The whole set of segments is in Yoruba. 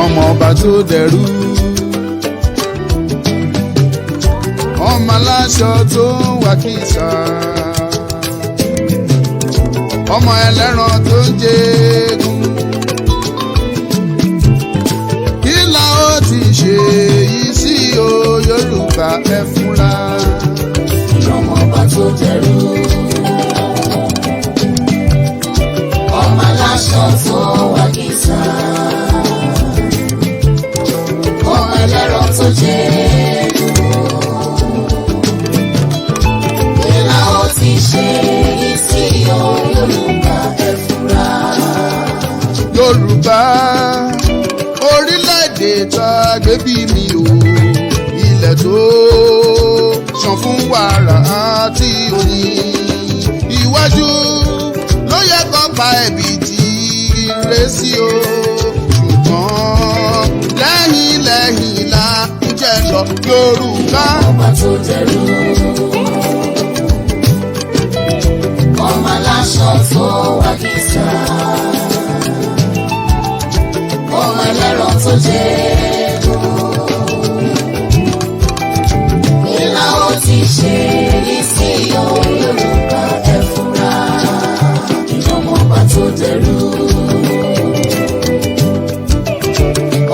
Ọmọ ọba tó dẹrú, ọmọ aláṣọ tó ń wá kìsà, ọmọ ẹlẹ́ran tó ń jẹ́gun. Kí la ó ti ṣe yìí sí o, Yorùbá, ẹ fúnra? Ọmọ ọba tó dẹrú. Ọmọ aláṣọ tó wà kìsà. Ọmọ ẹlẹ́ran tó jẹ́ kí la ó ti ṣe yìí sí o, Yorùbá, ẹ fura? Yorùbá, orílẹ̀-èdè tá a gbé bí mi o, ilẹ̀ tó ṣàn fún wàrà àti oyin, iwájú ló yẹ kó pa ẹ̀bì tí ire sí o, ṣùgbọ́n lẹ́yìn lẹ́yìn la ń jẹ́ lọ, Yorùbá. Ọba tó dẹrú. Ọmọ aláṣọ tó wà kìsà. Ọmọ ẹlẹ́ran tó jẹ́ kí la ó ti ṣe yìí sí o, Yorùbá, ẹ fura? Ọmọ ọba tó dẹrú.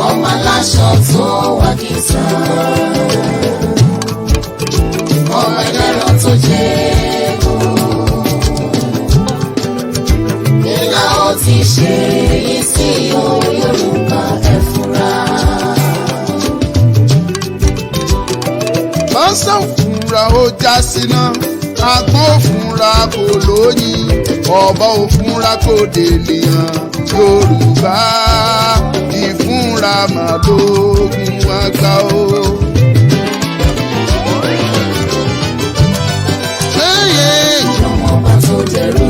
Ọmọ aláṣọ tó wà kìsà, ọmọ ẹlẹ́ran tó jẹ́ kí la ó ti ṣe yìí sí o, Yorùbá, ẹ fura? Bọ́sẹ̀ òfúnra ó já síná, agbọ́n òfúnra kò lóyìn, ọ̀bọ òfúnra kò dènìyàn. Yorùbá, ìfúnra màlógún àgbà o. Hey, Ọmọ ọba tó dẹrú.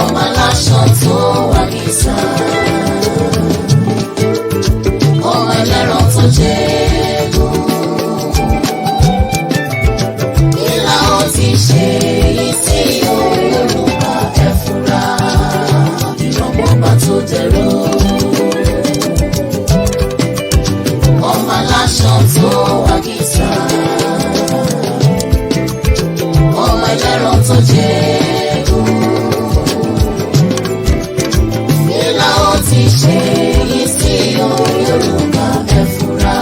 Ọmọ aláṣọ tó wà kìsà. Ọmọ ẹlẹ́ran tó jẹ́ kí la ó ti ṣe yìí sí o, Yorùbá, ẹ fura? Ọmọ ọba tó dẹrú. Ọmọ aláṣọ tó wà kìsà, ọmọ ẹlẹ́ran tó jẹ́ kí la ó ti ṣe yìí sí o, Yorùbá, ẹ fura?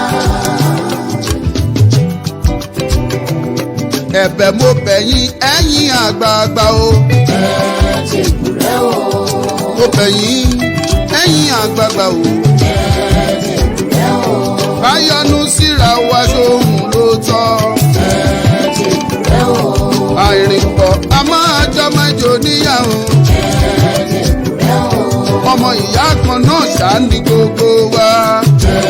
Ẹ̀bẹ̀ mo bẹ̀ yín, ẹ̀yin àgbààgbà o. Ẹ jèbùrẹ́ o. Mo bẹ̀ yín, ẹ̀yin àgbààgbà o. Ẹ jèbùrẹ́ o. Báyọ̀nù síra wa sóhun ló tọ́. Ẹ jèbùrẹ́ o. Àìrìnpọ̀ a máa jọ mẹ́jọ níyàwó. Ẹ jèbùrẹ́ o. Ọmọ ìyá kan náà ṣáá ní gbogbo wa. Ẹ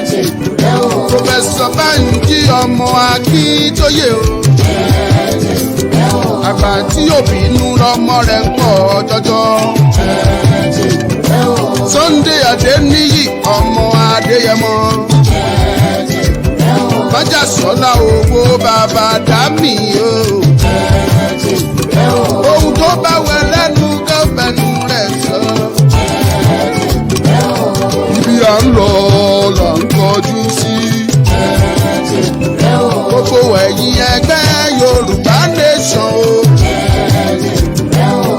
jèbùrẹ́ o. Professor Bánjí ọmọ Akíntóyè o. Ẹ jèbùrẹ́ o. Àgbà tí òbí inú lọmọ rẹ̀ ń pọ̀ jọjọ. Ẹ jèbùrẹ́ o. Sunday Adéníyì ọmọ Adéyẹmọ. Ẹ jèbùrẹ́ o. Bájà sọ́lá owó bàbá dámì o. Ẹ jèbùrẹ́ o. Ohun tó bá wẹ lẹ́nu gọ́fẹ̀nù rẹ̀ sọ. Ẹ jèbùrẹ́ o. Ibi à ń lọ là ń kọjú sí. Ẹ jèbùrẹ́ o. Gbogbo ẹ̀yin ẹgbẹ́ Yorùbá Nation o. Ẹ jèbùrẹ́ o.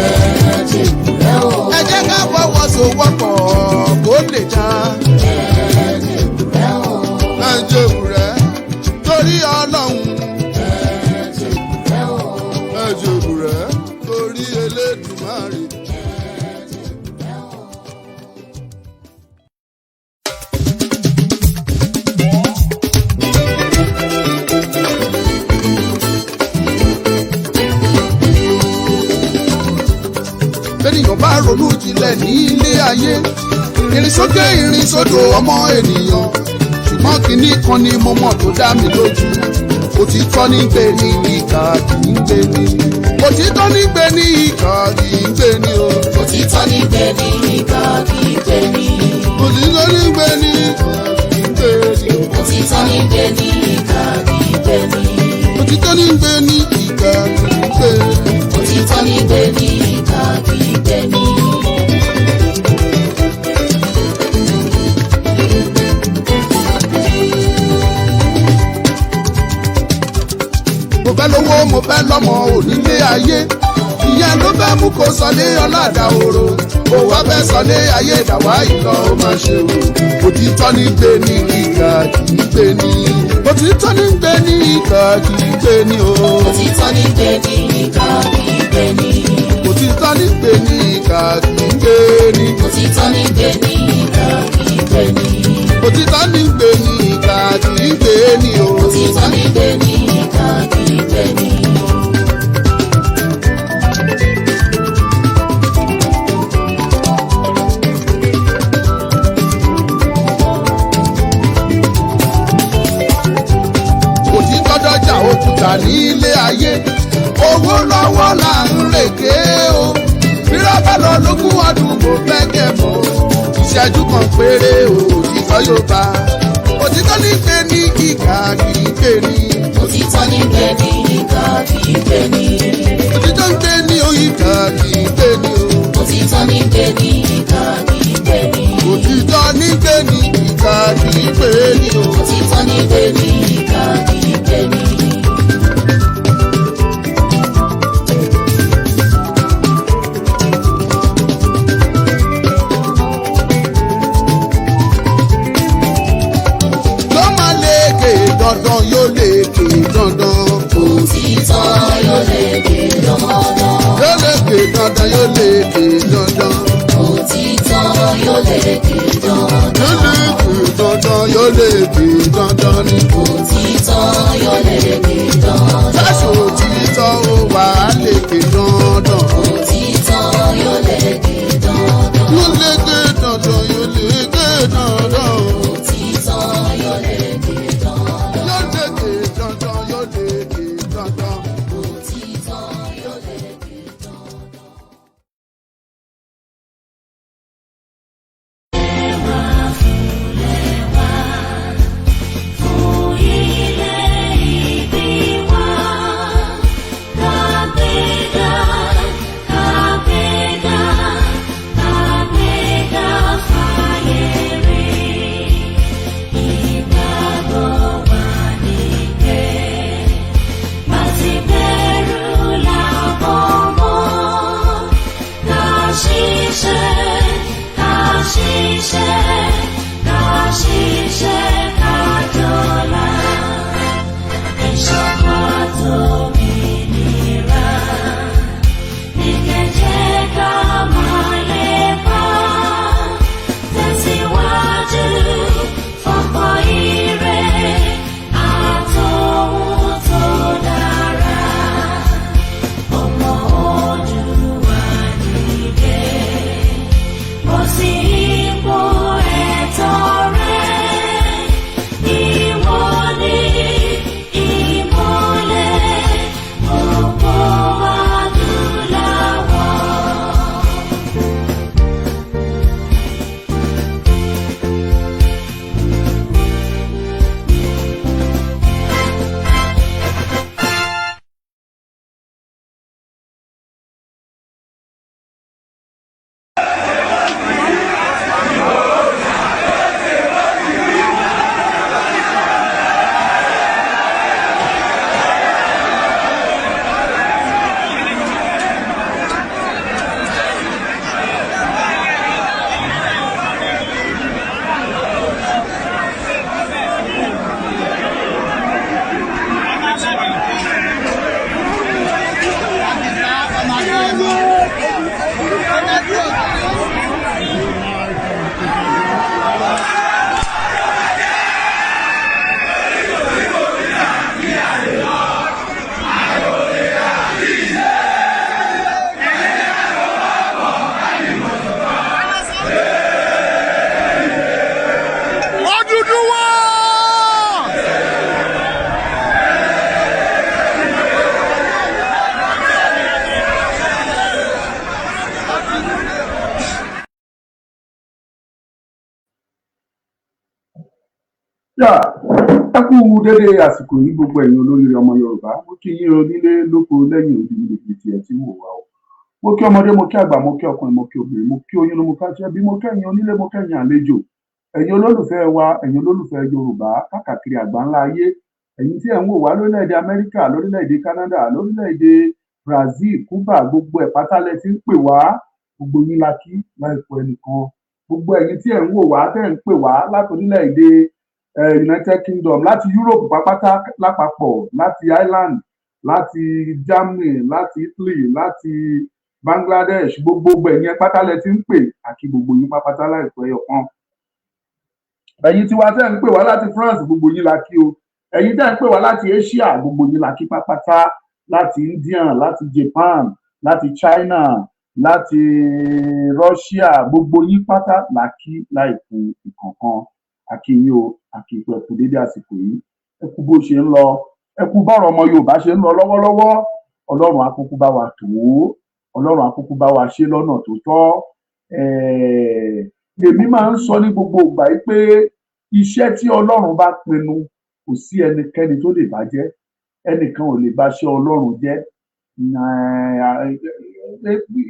Ẹ jèbùrẹ́ o. Ẹ jẹ́ ká fọwọ́sowọ́pọ̀ kó lè dá. Ẹ jèbùrẹ́ o. Ẹ jèbùrẹ́ torí Ọlọ́run. Ẹ jèbùrẹ́ o. Ẹ jèbùrẹ́ torí Elédùmarè. Ẹ jèbùrẹ́ o. Bẹ́nìyàn bá ronú jinlẹ̀ ní ilé ayé, ìrìnsókè ìrìnsódò ọmọ ènìyàn, ṣùgbọ́n kinní kan ni mo mọ̀ tó dá mi lójú. Kò Òtítọ́ ní gbé ní, ìkà kì í gbé ní. Òtítọ́ ní gbé ní, ìkà kì í gbé ní o. Òtítọ́ ní gbé ní, ìkà kì í gbé ní. Òtítọ́ ní gbé ní, ìkà kì í gbé ní o. Òtítọ́ ní gbé ní, ìkà kì í gbé ní. Òtítọ́ ní gbé ní, ìkà kì í gbé ní. Òtítọ́ ní gbé ní, ìkà kì í gbé ní. Mo fẹ́ lówó, mo fẹ́ lọ́mọ onílé ayé. Ìyẹn ló fẹ́ mú kó sọlé ọ̀làdà òro. Kó wá fẹ́ sọlé ayé ìdàwá ìlọ ó máa ṣe o. Òtítọ́ ní gbé ní, ìkà kì í gbé ní. Òtítọ́ ní gbé ní, ìkà kì í gbé ní o. Òtítọ́ ní gbé ní, ìkà kì í gbé ní. Òtítọ́ ní gbé ní, ìkà kì í gbé ní. Òtítọ́ ní gbé ní, ìkà kì í gbé ní. Òtítọ́ ní gbé ní, ìkà kì í gbé ní o. Òtítọ́ ní gbé ní, ìkà kì í gbé ní. Òtítọ́ dọ́jà òkúta nílé ayé. Owó lọ́wọ́ là ń rèké o. Rírọ́bà lọ lógún ọdún kò fẹ́ kẹ́mọ́. Ìṣẹ́jú kan péré o, òtítọ́ yóò bá. Òtítọ́ ní gbé ní, ìkà kì í gbé ní. Òtítọ́ ní gbé ní, ìkà kì í gbé ní. Òtítọ́ ń gbé ní o, ìkà kì í gbé ní o. Òtítọ́ ní gbé ní, ìkà kì í gbé ní. Òtítọ́ ní gbé ní, ìkà kì í gbé ní o. Òtítọ́ ní gbé ní, ìkà kì í gbé ní. Ló máa lékè dandan, yóò lékè dandan. Òtítọ́ yóò lékè dandan. Yóò lékè dandan, yóò lékè dandan. Òtítọ́ yóò lékè dandan. Yóò lékè dandan, yóò lékè dandan ni. Òtítọ́ yóò lékè dandan. Sáṣọ òtítọ́ ó wà á lékè dandan. Òtítọ́ yóò lékè dandan. Yóò lékè dandan, yóò lékè dandan. Òtítọ́ yóò lékè dandan. Yóò lékè dandan, yóò lékè dandan. Òtítọ́ yóò lékè dandan. Ọmọ Oòduà dìde, bọ́ sí ipò. Ẹ kú dédé àsìkò yìí, gbogbo ẹ̀yin olóríire ọmọ Yorùbá. Mo kí yín onílé lóko lẹ́yìn odi, níbi tí ẹ ti ń wò wá o. Mo kí ọmọdé, mo kí àgbà, mo kí ọkùnrin, mo kí obìnrin, mo kí oyún ló mo ká jẹ́ bí, mo kí ẹ̀yin onílé, mo kí ẹ̀yin àlejò, ẹ̀yin olólùfẹ́ wa, ẹ̀yin olólùfẹ́ Yorùbá káàkiri àgbáńlá ayé, ẹ̀yin tí ẹ̀ ń wò wá lórílẹ̀‐èdè Amẹ́ríkà, lórílẹ̀‐èdè Canada, lórílẹ̀‐èdè Brazil, Cuba, gbogbo ẹ̀ pátá lẹ ti ń pè wá. Gbogbo yín la kí láìpẹ́ ẹnìkan. Gbogbo ẹ̀yin tí ẹ̀ ń wò wá, tẹ́ ẹ̀ ń pè wá láti orílẹ̀-èdè United Kingdom, láti Europe pápátá lápapọ̀, láti Ireland, láti Germany, láti Italy, láti Bangladesh, gbogbo ẹ̀yin pátá lẹ ti ń pè àti gbogbo yín pápátá láìpẹ́ ọ̀kan. Ẹ̀yin tiwa tẹ́ ń pè wá láti France, gbogbo yín la kí o. Ẹ̀yin tẹ́ ń pè wá láti Asia, gbogbo yín la kí pápátá, láti India, láti Japan, láti China, láti Russia, gbogbo yín pátá la kí láìkù ìkọ̀ọ̀kan. A kí yín o, a kí pé ẹ kú dédé àsìkò yìí, ẹ kú bó ṣe ń lọ, ẹ kú bọ́rọ̀ ọmọ Yorùbá ṣe ń lọ lọ́wọ́lọ́wọ́. Ọlọ́run á kúkú bá wa tó, Ọlọ́run á kúkú bá wa ṣe lọ́nà tó tọ́. Èmi máa ń sọ ní gbogbo ìgbà yìí pé iṣẹ́ tí Ọlọ́run bá pinnu, kò sí ẹnikẹ́ni tó lè bàjẹ́. Ẹnìkan ò lè bá ṣe Ọlọ́run jẹ́.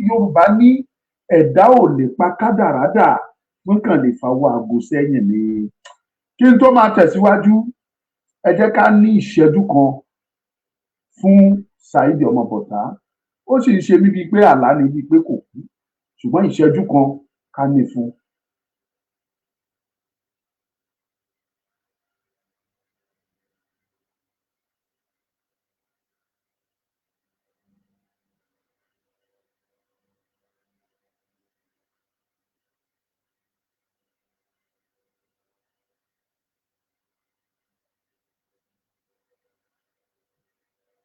Yorùbá ní ẹ̀dá ò lè pa kádàrádà, wọ́n kàn lè fawọ́ aago sẹ́yìn ni. Kí n tó máa tẹ̀síwájú, ẹ jẹ́ ká ní ìṣẹ́jú kan fún Saheed Ọmọbọ̀tá. Ó sì ń ṣe mí bíi pé àlá ni, bíi pé kò kú, ṣùgbọ́n ìṣẹ́jú kan ká ní fún un.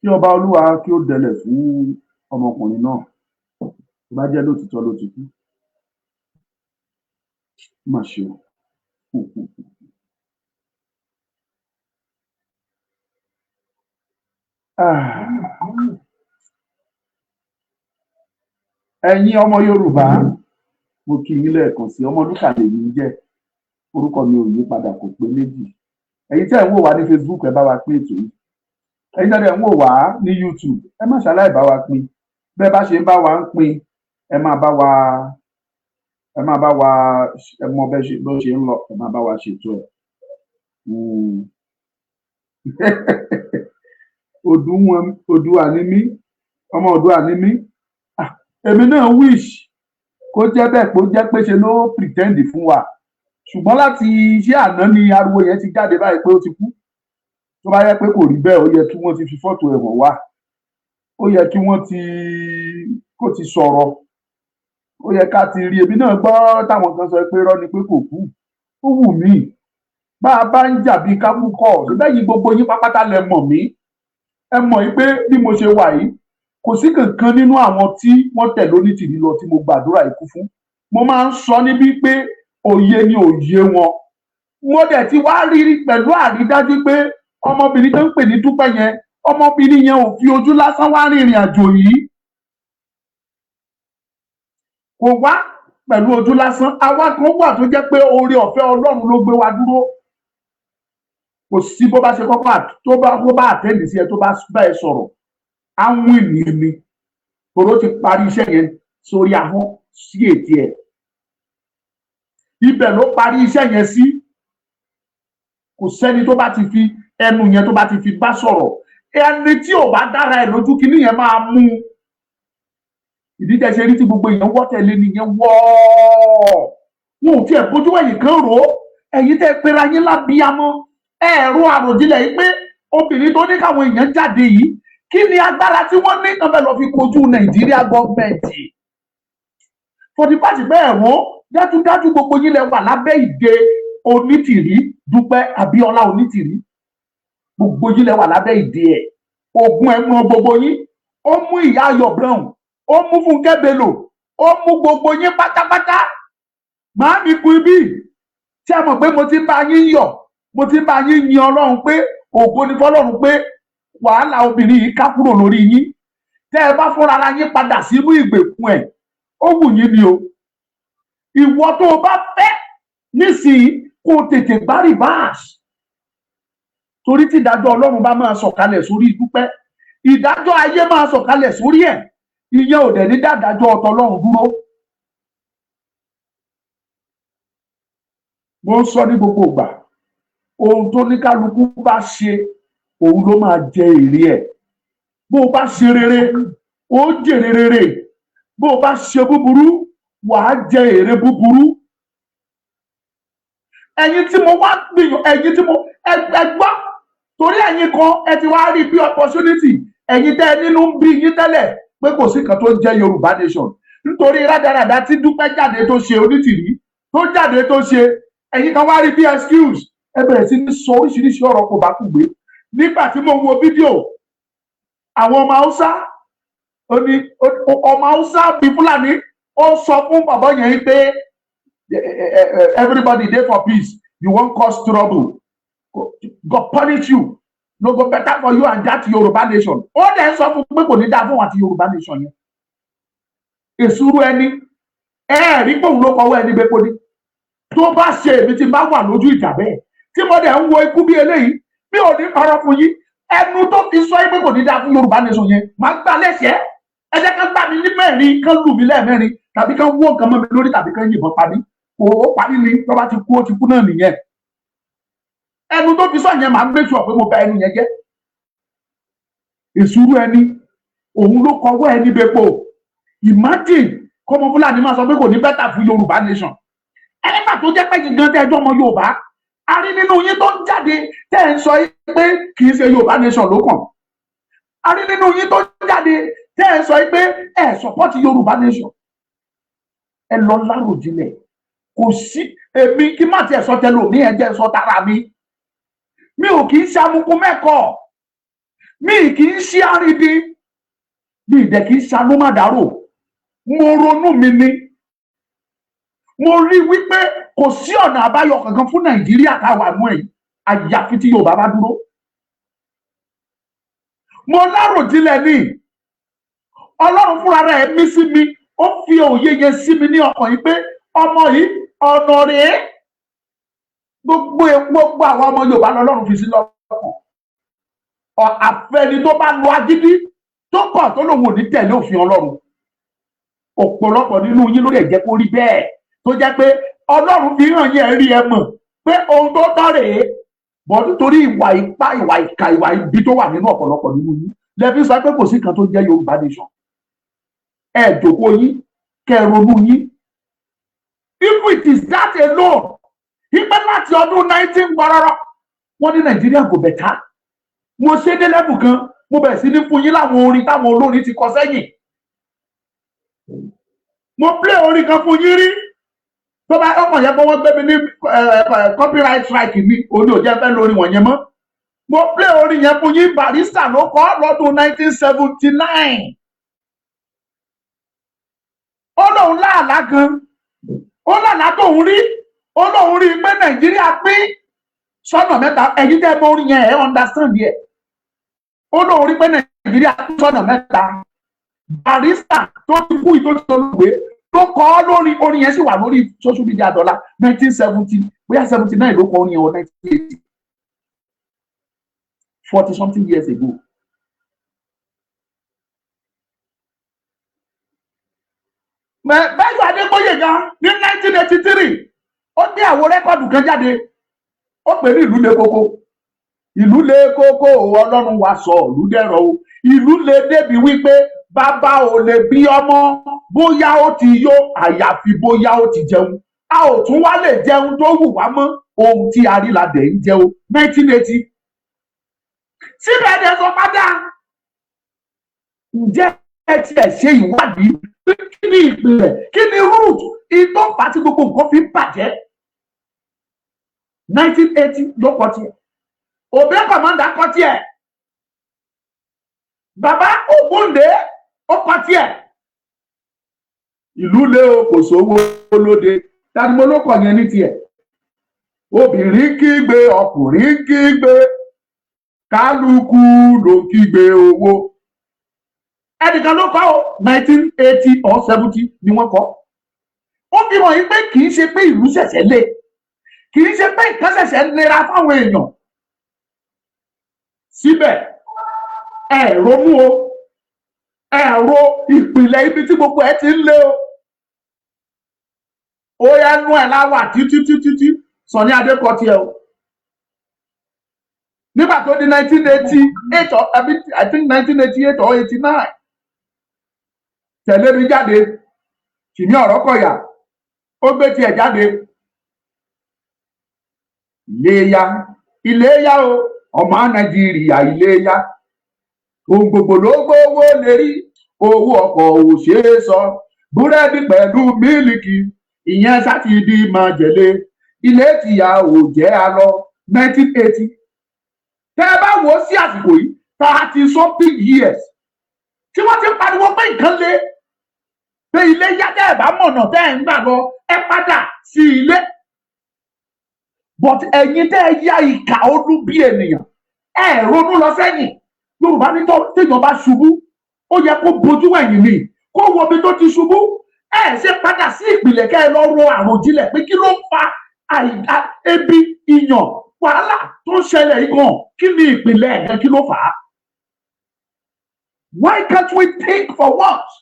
Kí ọba olúwa kí ó dẹlẹ̀ fún ọmọkùnrin náà, tó bá jẹ́ lótìítọ́ ló ti kú. Ó mà ṣe o. Ah. Ẹ̀yin ọmọ Yorùbá, mo kí yín lẹ́ẹ̀kan sí. Ọmọlúkà lèmi ń jẹ́, orúkọ mi ò yí padà, kò pé méjì. Ẹ̀yin tẹ́ ẹ̀ ń wò wá ní Facebook, ẹ bá wa pín ètò yìí. Ẹ̀yin tẹ́ ẹ̀ ń wò wá ní YouTube, ẹ má ṣaláì bá wa pín. Bẹ́ẹ̀ bá ṣe ń bá wa ń pín, ẹ máa bá wa, ẹ mọ bẹ́ẹ̀ ṣe bó ṣe ń lọ, ẹ máa bá wa ṣètò ẹ̀. Odùwà ni mí, ọmọ Oòduà ni mí. Ah, èmi náà wish kó jẹ́ bẹ́ẹ̀, kó jẹ́ pé ṣe ló pretend fún wa, ṣùgbọ́n láti iṣẹ́ àná ni ariwo yẹn ti jáde báyìí pé ó ti kú. Tó bá yẹ pé kò rí bẹ́ẹ̀, ó yẹ kí wọ́n ti fi fọ́tò ẹ̀ hàn wá, ó yẹ kí wọ́n ti kó ti sọ̀rọ̀, ó yẹ ká ti rí. Èmi náà gbọ́ táwọn kan sọ pé irọ́ ni, pé kò kú. Ó wù mí bá a bá ń jà bíi kábúkọ̀ lẹ́yìn. Gbogbo yín pápátá lẹ mọ̀ mí, ẹ mọ̀ yìí pé bí mo ṣe wà yìí, kò sí kankan nínú àwọn tí wọ́n tẹ̀lé Onítìrí lọ tí mo gbàdúrà ikú fún. Mo máa ń sọ níbí pé òye ni òye wọn. Mo dẹ̀ ti wá rí pẹ̀lú àrídájú pé ọmọbìnrin tó ń pè ní Dúpẹ́ yẹn, ọmọbìnrin yẹn ò fi ojú lásán wá rìnrìn àjò yìí, kò wá pẹ̀lú ojú lásán. Àwa kan wà tó jẹ́ pé oore ọ̀fẹ́ Ọlọ́run ló gbé wa dúró. Kò sí bó bá ṣe kọ́kọ́ tó bá attend sí ẹ, tó bá bá ẹ sọ̀rọ̀, àwọn ènìyàn ni tòró ti parí iṣẹ́ yẹn sórí ahọ́n sí ètí ẹ̀, ibẹ̀ ló parí iṣẹ́ yẹn sí. Kò sẹ́ni tó bá ti fi ẹnu yẹn, tó bá ti fi bá sọ̀rọ̀, ẹni tí ò bá dára ẹ̀ lójú, kíní yẹn máa mú un. Ìdí tẹ́ ṣe rí tí gbogbo èèyàn wọ́ tẹ̀lé nìyẹn. Wọ́ wọn ò tiẹ̀ bójú ẹ̀yìn kan rò ó. Ẹ̀yin tẹ́ pera yín lábíyamọ, ẹ̀rọ àròjinlẹ̀ yìí pé obìnrin tó ní káwọn èèyàn jáde yìí, kí ni agbára tí wọ́n ní tán fẹ́ lọ fi kojú Nàìjíríà government? For the fact pé ẹ̀wọ̀n dájúdájú, gbogbo yín lẹ wà lábẹ́ ìdè Onítìrí, Dúpẹ́ Abíọ́lá Onítìrí, gbogbo yín lẹ wà lábẹ́ ìdè ẹ̀. Ogun ẹ̀wọ̀n gbogbo yín, ó mú ìyá Ayọ̀ Brown, ó mú Fúnkẹ́ Bello, ó mú gbogbo yín pátápátá. Màámi kú ibi tí a mọ̀ pé mo ti bá yín yọ̀, mo ti bá yín yin Ọlọ́run pé ògo ni fọ́lọ́run pé wàhálà obìnrin yìí ká kúrò lórí yín. Tẹ́ ẹ bá fúnra ara yín padà sínú ìgbèkùn ẹ̀, ó wù yín ni o. Ìwọ tó o bá fẹ́ nísìnyí, kó o tètè gbá reverse. Torí tí ìdájọ́ Ọlọ́run bá máa sọ̀kalẹ̀ sórí Dúpẹ́, ìdájọ́ ayé máa sọ̀kalẹ̀ sórí ẹ̀. Ìyẹn ò dẹ̀ ní dádájọ́ ọ̀tọ̀ Ọlọ́run dúró. Mo ń sọ ní gbogbo ìgbà, ohun tó ní kálukú bá ṣe, òun ló máa jẹ èrè ẹ̀. Bó o bá ṣe rere, ó jèrè rere. Bó o bá ṣe búburú, wàá jẹ èrè búburú. Ẹ̀yin tí mo wá gbìyànjú, ẹ̀yin tí mo ẹ gbọ́, torí ẹ̀yin kan ẹ ti wá rí bí opportunity. Ẹ̀yin tẹ́ ẹ nínú ń bí yín tẹ́lẹ̀ pé kò sí kan tó ń jẹ́ Yorùbá nation, nítorí rádaràda tí Dúpẹ́ jáde tó ṣe, Onítìrí tó jáde tó ṣe, ẹ̀yin kan wá rí bí excuse, ẹ bẹ̀rẹ̀ sí ní sọ oríṣiríṣi ọ̀rọ̀ kò bá kù gbé. Nígbà tí mo wo fídíò àwọn ọmọ Haúsá, ó ní ọmọ Haúsá bíi Fúlàní, ó sọ fún bàbá yẹn pé everybody dey for peace, you wan cause trouble, God punish you, no go better for you and that Yorùbá nation. Ó dẹ̀ ń sọ fún pé kò ní dáa fún àti Yorùbá nation yẹn. Èsúrú ẹni ẹ rí pòun ló kọwọ́ ẹni bẹ́ẹ̀ pọ̀ ní tó bá ṣe. Èmi tí n bá wà lójú ìjà bẹ́ẹ̀, tí mo dẹ̀ ń wo ikú bí eléyìí, mi ò ní parọ́ fún yín. Ẹnu tó fi sọ pé kò ní dáa fún Yorùbá nation yẹn, máa gbà lẹ́sẹ̀ẹ́. Ẹ jẹ́ ká gbà mí ní mẹ́rin, kán lù mí lẹ́ẹ̀mẹ́rin, tàbí kán wó nǹkan mọ́ mi lórí, tàbí kán yìnbọn pa mí, kò ó parí ni. Tó bá ti kú, ó ti kú náà nìyẹn. Ẹnu tó fi sọ yẹn, máa make sure pé mo bà ẹnu yẹn jẹ́. Èsúrú ẹni, òun ló kọwọ́ ẹni bẹ́pọ̀. Imagine kọ́mọ Fúlàní máa sọ pé kò ní better fún Yorùbá nation. Ẹnígbà tó jẹ́ pé gangan tẹ́ ẹjọ́ ọmọ Yorùbá, a rí nínú yín tó ń jáde tẹ́ ẹ̀ ń sọ pé kì í ṣe Yorùbá nation ló kàn. A rí nínú yín tó ń jáde tẹ́ ẹ̀ ń sọ pé ẹ support Yorùbá nation. Ẹ lọ láròjinlẹ̀. Kò sí èmi kí má tiẹ̀ sọ tẹlẹ òní, ẹ jẹ́ sọ tara mi. Mi ò kì í ṣe amukun mẹ́kọ̀ọ́, mi kì í ṣe àrídìí, mi ì dẹ̀ kì í ṣe anúmọ̀dárò. Mo ronú mi ni mo rí wípé kò sí ọ̀nà àbáyọ kankan fún Nàìjíríà táwa mú ẹ̀yìn, àyàfi tí Yorùbá bá dúró. Mo láròjinlẹ̀ ní Ọlọ́run fúnra rẹ̀ mí sí mi, ó fi òye yẹn sí mi ní ọkàn yìí pé ọmọ yìí, ọ̀nà rèé. Gbogbo àwọn ọmọ Yorùbá lọ́lọ́run fi sí lọ́kàn. Àfẹni tó bá lo agídí, tó kọ̀, tó lòun ò ní tẹ̀lé òfin Ọlọ́run. Ọ̀pọ̀lọpọ̀ nínú yín lórí ẹ̀jẹ̀ kó rí bẹ́ẹ̀, tó jẹ́ pé Ọlọ́run fi hàn yín, ẹ rí, ẹ mọ̀ pé ohun tó tọ́ rèé bọ̀, nítorí ìwà ipá, ìwà ìkà, ìwà ibi tó wà nínú ọ̀pọ̀lọpọ̀ nínú yín, lẹ́bí sọ pé kò sí kan tó jẹ́ Yorùbá nation. Ẹ jòkó yín, kẹ́ ẹ ronú yín. If it is that alone, ìpẹ́ láti ọdún 19 gbọ́rọ́rọ́, wọ́n ní Nàìjíríà kò better. Mo ṣe dé level kan, mo bẹ̀rẹ̀ sí ní fún yín láwọn orin táwọn olórin ti kọ sẹ́yìn. Mo play orin kan fún yín rí, tó bá ọkàn yẹn kó wọ́n gbé mi ní copyright strike mi, òní ò jẹ́ fẹ́ lórí wọ̀nyẹn mọ́. Mo play orin yẹn fún yín. Barrister ló kọ lọ́dún 1979. Ó lóun láàlá gan, ó lálàá tóun rí, ó lóun rí i pé Nàìjíríà pín sọ́nà mẹ́ta. Ẹ̀yin tẹ́ mọ orin yẹn, ẹ̀ understand yẹ. Ó lóun rí pé Nàìjíríà pín sọ́nà mẹ́ta. Barrister tó ti kú, ìtòsí olùgbé tó kọ ọ́ lórí orin yẹn sì wà lórí social media dọ́là. 1970, bóyá 79 ló kọ orin yẹn o, 1980, 40 something years ago. Báyọ̀ Adégbóyèga ní 1983, ó gbé àwo record kan jáde, ó pè ní "Ìlú Le Koko". Ìlú le koko, Ọlọ́run wa sọ ìlú dẹ̀rọ̀ o. Ìlú le débi wípé bàbá ò lè bí ọmọ bóyá ó ti yó, àyàfi bóyá ó ti jẹun. A ò tún wá lè jẹun tó wù wá mọ́, ohun tí a rí la dẹ̀ ń jẹun. 1980 síbẹ̀ ẹ̀ sọ padà. Ǹjẹ́ ẹ tiẹ̀ ṣe ìwádìí pé kí ni ìpìlẹ̀, kí ni root ìtọ́ fà tí gbogbo nǹkan fi ń bàjẹ́? 1980 ló kọ tiẹ̀. Obey Commander kọ tiẹ̀. Bàbá Ògúndé ó kọ tiẹ̀. "Ìlú lé o, kò sówó lóde", tani mo ló kọ yẹn ní tiẹ̀. "Obìnrin kígbe, ọkùnrin kígbe, kálukú ló kígbe owó", ẹnìkan ló kọ o. 1980 or 70 ni wọ́n kọ. Ó fi hàn yín pé kì í ṣe pé ìlú ṣẹ̀ṣẹ̀ lé, kì í ṣe pé nǹkan ṣẹ̀ṣẹ̀ nira fáwọn èèyàn. Síbẹ̀ ẹ ronú o, ẹ ro ìpìlẹ̀ ibi tí gbogbo ẹ ti ń lé o. Ó yá, nú ẹ láwà títí títí tí Sunny Adé kọ tiẹ̀ o. Nígbà tó di 1988 or, I mean, I think 1988 or 89, Tẹ̀lé Mi jáde. Tìmí Ọ̀rọ̀kọ̀yà, ó gbé tiẹ̀ jáde. Iléyá, iléyá o, ọmọ Nàìjíríà, iléyá. Ohun gbogbo ló gbówó lérí, owó ọkọ̀ ò ṣeé sọ, búrẹ́dì pẹ̀lú mílìkì, ìyẹn sátidì májèlé, ilé tìyà ò jẹ́ a lọ. 1980, tẹ́ ẹ bá wò ó sí àsìkò yìí, 30 something years tí wọ́n ti ń pariwo pé nǹkan le, pé ilé yá. Tẹ́ ẹ bá mọ̀nà tẹ́ ẹ ń gbà lọ, ẹ padà sí ilé. But ẹ̀yin tẹ́ ẹ yá ìkà ọdún bí ènìyàn, ẹ ronú lọ sẹ́yìn. Yorùbá ní tó téèyàn bá ṣubú, ó yẹ kó bojú ẹ̀yìn ni, kó wo ibi tó ti ṣubú. Ẹ ṣe padà sí ìpìlẹ̀, kẹ́ ẹ lọ ro àròjinlẹ̀ pé kí ló ń fa ebi, ìyàn, wàhálà tó ń ṣẹlẹ̀ yìí gan? Kí ni ìpìlẹ̀ ẹ̀? Kí ló fà á? Why can't we think for once?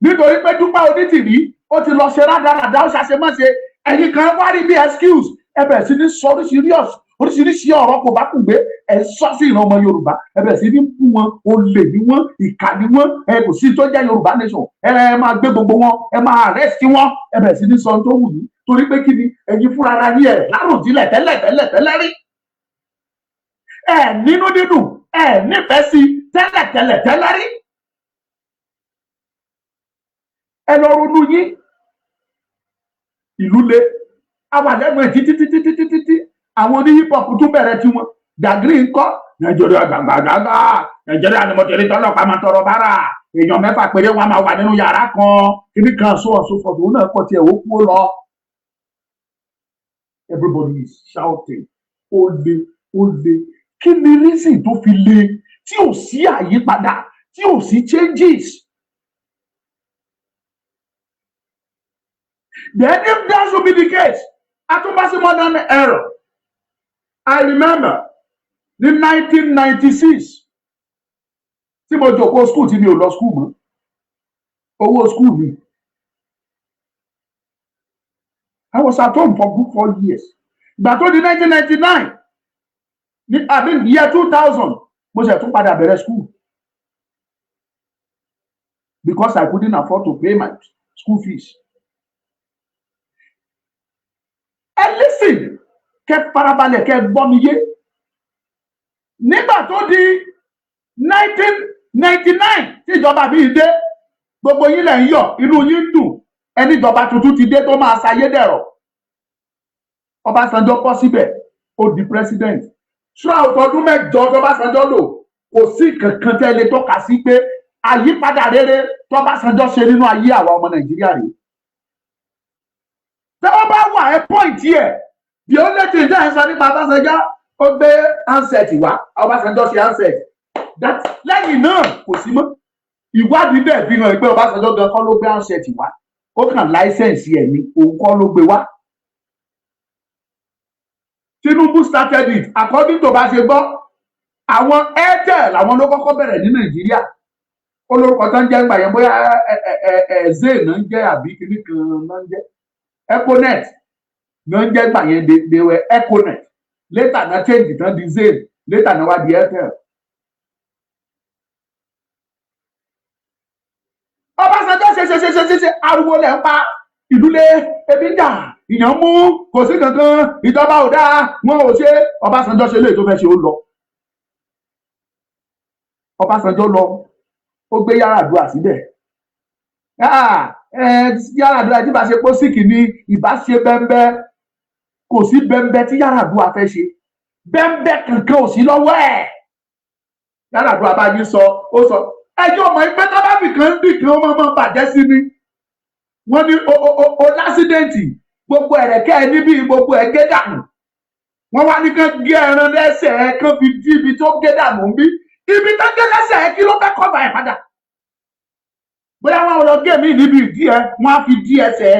Nítorí pé Dúpẹ́ Onítìrí, ó ti lọ ṣe rádaràdá, ó ṣàṣemáṣe, ẹ̀yin kan wá rí bí excuse, ẹ bẹ̀rẹ̀ sí ní sọ oríṣiríṣi ọ̀rọ̀ kò bá kùn gbé. Ẹ sọ sí ìran ọmọ Yorùbá, ẹ bẹ̀rẹ̀ sí ní bú wọn. Olè ní wọn, ìkà ní wọn, ẹ kò sí tó jẹ́ Yorùbá nation, ẹ máa gbé gbogbo wọn, ẹ máa arrest wọn. Ẹ bẹ̀rẹ̀ sí ní sọ ohun tó wù yín. Torí pé kí ni? Ẹ̀yin fúnra ara yín, ẹ láròjinlẹ̀ tẹ́lẹ̀ tẹ́lẹ̀ tẹ́lẹ̀ rí, ẹ nínú dídùn, ẹ nífẹ̀ẹ́ sí tẹ́lẹ̀ tẹ́lẹ̀ tẹ́lẹ̀ rí. Ẹ lọ ronú yín. Ìlú le, a wà lẹ́nu ẹ̀ títí títí títí títí. Àwọn oní hip hop tún bẹ̀rẹ̀ tiwọn. Dàgírí ńkọ́? Nàìjíríà gbàgbàgbà, Nàìjíríà ni mo ti rí tọ́lọ́pàá máa tọrọ bárà, èèyàn mẹ́fà péré wọn máa wà nínú yàrá kan, kíní kan, sọ ọ̀sùn fọ̀tò náà pọ̀ tiẹ̀, ó kú ó lọ. Everybody is shouting, ó le, ó le. Kí ni reason tó fi le, tí ò sí àyípadà, tí ò sí changes? Then if that should be the case, atúbásí modern era. I remember ní 1996 tí mo jòkó school, tí mi ò lọ school mọ́, owó school mi. I was at home for good 4 years. Ìgbà tó di 1999 ní, I mean year 2000, mo ṣe tún padà bẹ̀rẹ̀ school because I couldn't afford to pay my school fees. Ẹ listen, kẹ́ farabalẹ̀, kẹ́ gbọ́ mi yé. Nígbà tó di 1999 tí ìjọba bíi dé, gbogbo yín lẹ̀ ń yọ̀, inú yín ń dùn, ẹni ìjọba tuntun ti dé tó máa ṣayé dẹ̀rọ̀. Ọbásanjọ́ bọ́ síbẹ̀, ó di president. Throughout ọdún 8 tọ́básanjọ́ lò, kò sí kankan tẹ́ lè tọ́ka sí pé àyípadà rere tọ́básanjọ́ ṣe nínú ayé àwa ọmọ Nàìjíríà rèé. Tẹ́ wọ́n bá wà ẹ́ point ẹ̀, the only thing tẹ́ ẹ sọ nípa Ọbásanjọ́, ó gbé handset wá, Ọbásanjọ́ ṣe handset. That, lẹ́yìn náà kò sí mọ́. Ìwádìí dẹ̀ fi hàn pé Ọbásanjọ́ gan kọ́ ló gbé handset wá, ó kàn license ẹ̀ ní, òun kọ́ ló gbé wá. Tinubu started it. According to bá ṣe gbọ́, àwọn Airtel, àwọn ló kọ́kọ́ bẹ̀rẹ̀ ní Nàìjíríà. Ó lórúkọ tó ń jẹ́ ńgbà yẹn, bóyá ẹ ẹ ẹ Zain náà ń jẹ́ àbí kíní kan náà ń jẹ́, Econet náà ń jẹ́ ńgbà yẹn. They were Econet, later náà change tán di Zain, later náà wá di Airtel. Ọbásanjọ́ ṣe ṣe ṣe ṣe ṣe ṣe, ariwo lẹ̀ ń pa, ìlú lé, ebi ń jà, ìyàn mú, kò sí kankan, ìjọba ò dáa, wọn ò ṣe. Ọbásanjọ́ ṣe léyìí tó fẹ́ ṣe, ó lọ. Ọbásanjọ́ lọ, ó gbé Yar'Adua síbẹ̀. Yar'Adua tí bá ṣe pósìkì ni ìbá ṣe bẹ́ńbẹ́. Kò sí bẹ́ńbẹ́ tí Yar'Adua fẹ́ ṣe, bẹ́ńbẹ́ kankan ò sí lọ́wọ́ ẹ̀. Yar'Adua bá yín sọ, ó sọ ẹjọ́ ọmọ ẹgbẹ́ tó bá fi kan ń bì kan, ó máa bàjẹ́ sí ni. Wọ́n ní o l'accident, gbogbo ẹ̀rẹ̀kẹ́ ẹ níbí, gbogbo ẹ̀ gé dànù. Wọ́n wá ní kán gé ẹran lẹ́sẹ̀ ẹ, kán fi dí ibi tó gé dànù ń bí. Ibi tó gé lẹ́sẹ̀ ẹ, kí ló fẹ́ cover ẹ̀ padà? Bóyá wọn lọ gé míì níbi ìdí ẹ, wọ́n á fi dí ẹsẹ̀ ẹ.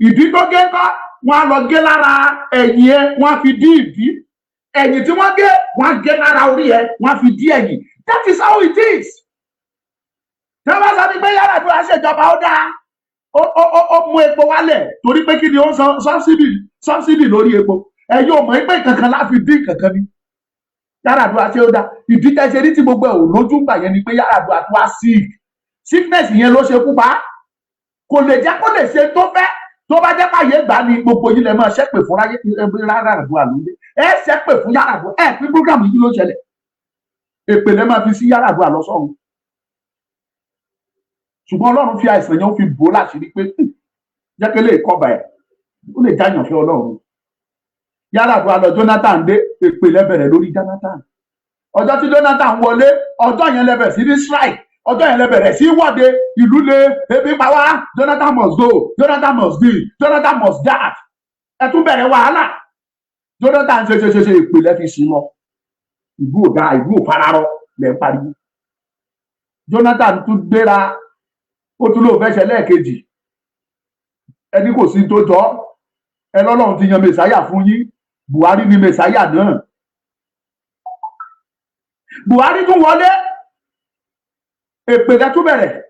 Ìdí tó gé ńkọ́? Wọ́n á lọ gé lára ẹ̀yìn ẹ, wọ́n á fi dí ìdí. Ẹ̀yìn tí wọ́n gé, wọ́n á gé lára orí ẹ, wọ́n á fi dí ẹ̀yìn. That is how it is. Tí wọ́n bá sọ ní pé Yar'Adua ṣèjọba, ó dáa, ó mú epo wálẹ̀, torí pé kí ni? Ó ń san subsidy lórí epo. Ẹ yóò mọ̀ pé kankan láfi dín kankan ni. Yar'Adua ṣe ó dáa. Ìdí tẹ́ ṣe ní tí gbogbo ẹ̀ ò lójú gbà yẹn ni pé Yar'Adua tó wá sick. Sickness yẹn ló ṣe kú pa á. Kò lè jẹ́ kó lè ṣe tó fẹ́. Tó bá jẹ́ pàyè gbà ní gbogbo yìí lẹ máa ṣépè fún Yar'Adua lóde. Ẹ ṣépè fún Yar'Adua. Ẹ pín program yìí, ló ṣẹlẹ̀. Èpè lẹ máa fi sí Yar'Adua lọ sọ́run. Ṣùgbọ́n Ọlọ́run fi àìsàn yẹn, ó fi bò ó láṣìírí pé jẹ́ kí lè kọ́ba ẹ̀, ó lè jáyàn fẹ́ Ọlọ́run. Yar'Adua lọ, Jonathan dé. Èpè lẹ bẹ̀rẹ̀ lórí Jonathan. Ọjọ́ tí Jonathan wọlé, ọjọ́ yẹn lẹ bẹ̀rẹ̀ sí ní strike, ọjọ́ yẹn lẹ bẹ̀rẹ̀ sí wọ́de. Ìlú le, ebi pa wá, Jonathan must go, Jonathan must be, Jonathan must that. Ẹ tún bẹ̀rẹ̀ wàhálà. Jonathan ṣe ṣe ṣe ṣe, èpè lẹ fi sí lọ. Ìlú ò dáa, ìlú ò fararọ lẹ ń pariwo. Jonathan tún gbéra, ó tún lóun fẹ́ ṣe lẹ́ẹ̀kejì. Ẹni kò sí tó jọ ẹ lọ́lọ́run ti yan mẹ̀sáyà fún yín. Buhari ni mẹ̀sáyà náà. Buhari tún wọlé, èpè rẹ tún bẹ̀rẹ̀.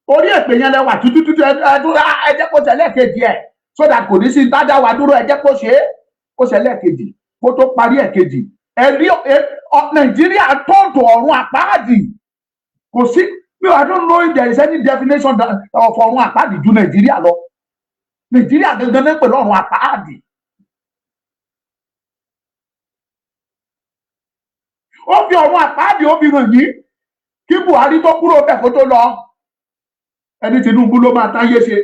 Orí èpè yẹn lẹ wà tútú tútú. Ẹ jẹ́ kó ṣe lẹ́ẹ̀kejì ẹ̀, so that kò ní sí dáadáa wà dúró. Ẹ jẹ́ kó ṣe é, kó ṣe lẹ́ẹ̀kejì. Kó tó parí ẹ̀kejì, ẹ rí Nàìjíríà tóòtù ọ̀run àpáàdì. Kò sí mi, I don't know if there is any definition of ọ̀run àpáàdì ju Nàìjíríà lọ. Nàìjíríà gangan náà pẹ̀lú ọ̀run àpáàdì. Ó fi ọ̀run àpáàdì, ó fi hàn yín kí Buhari tó kúrò bẹ́ẹ̀, kó tó lọ. Ẹni Tinubu ló máa táyé ṣe.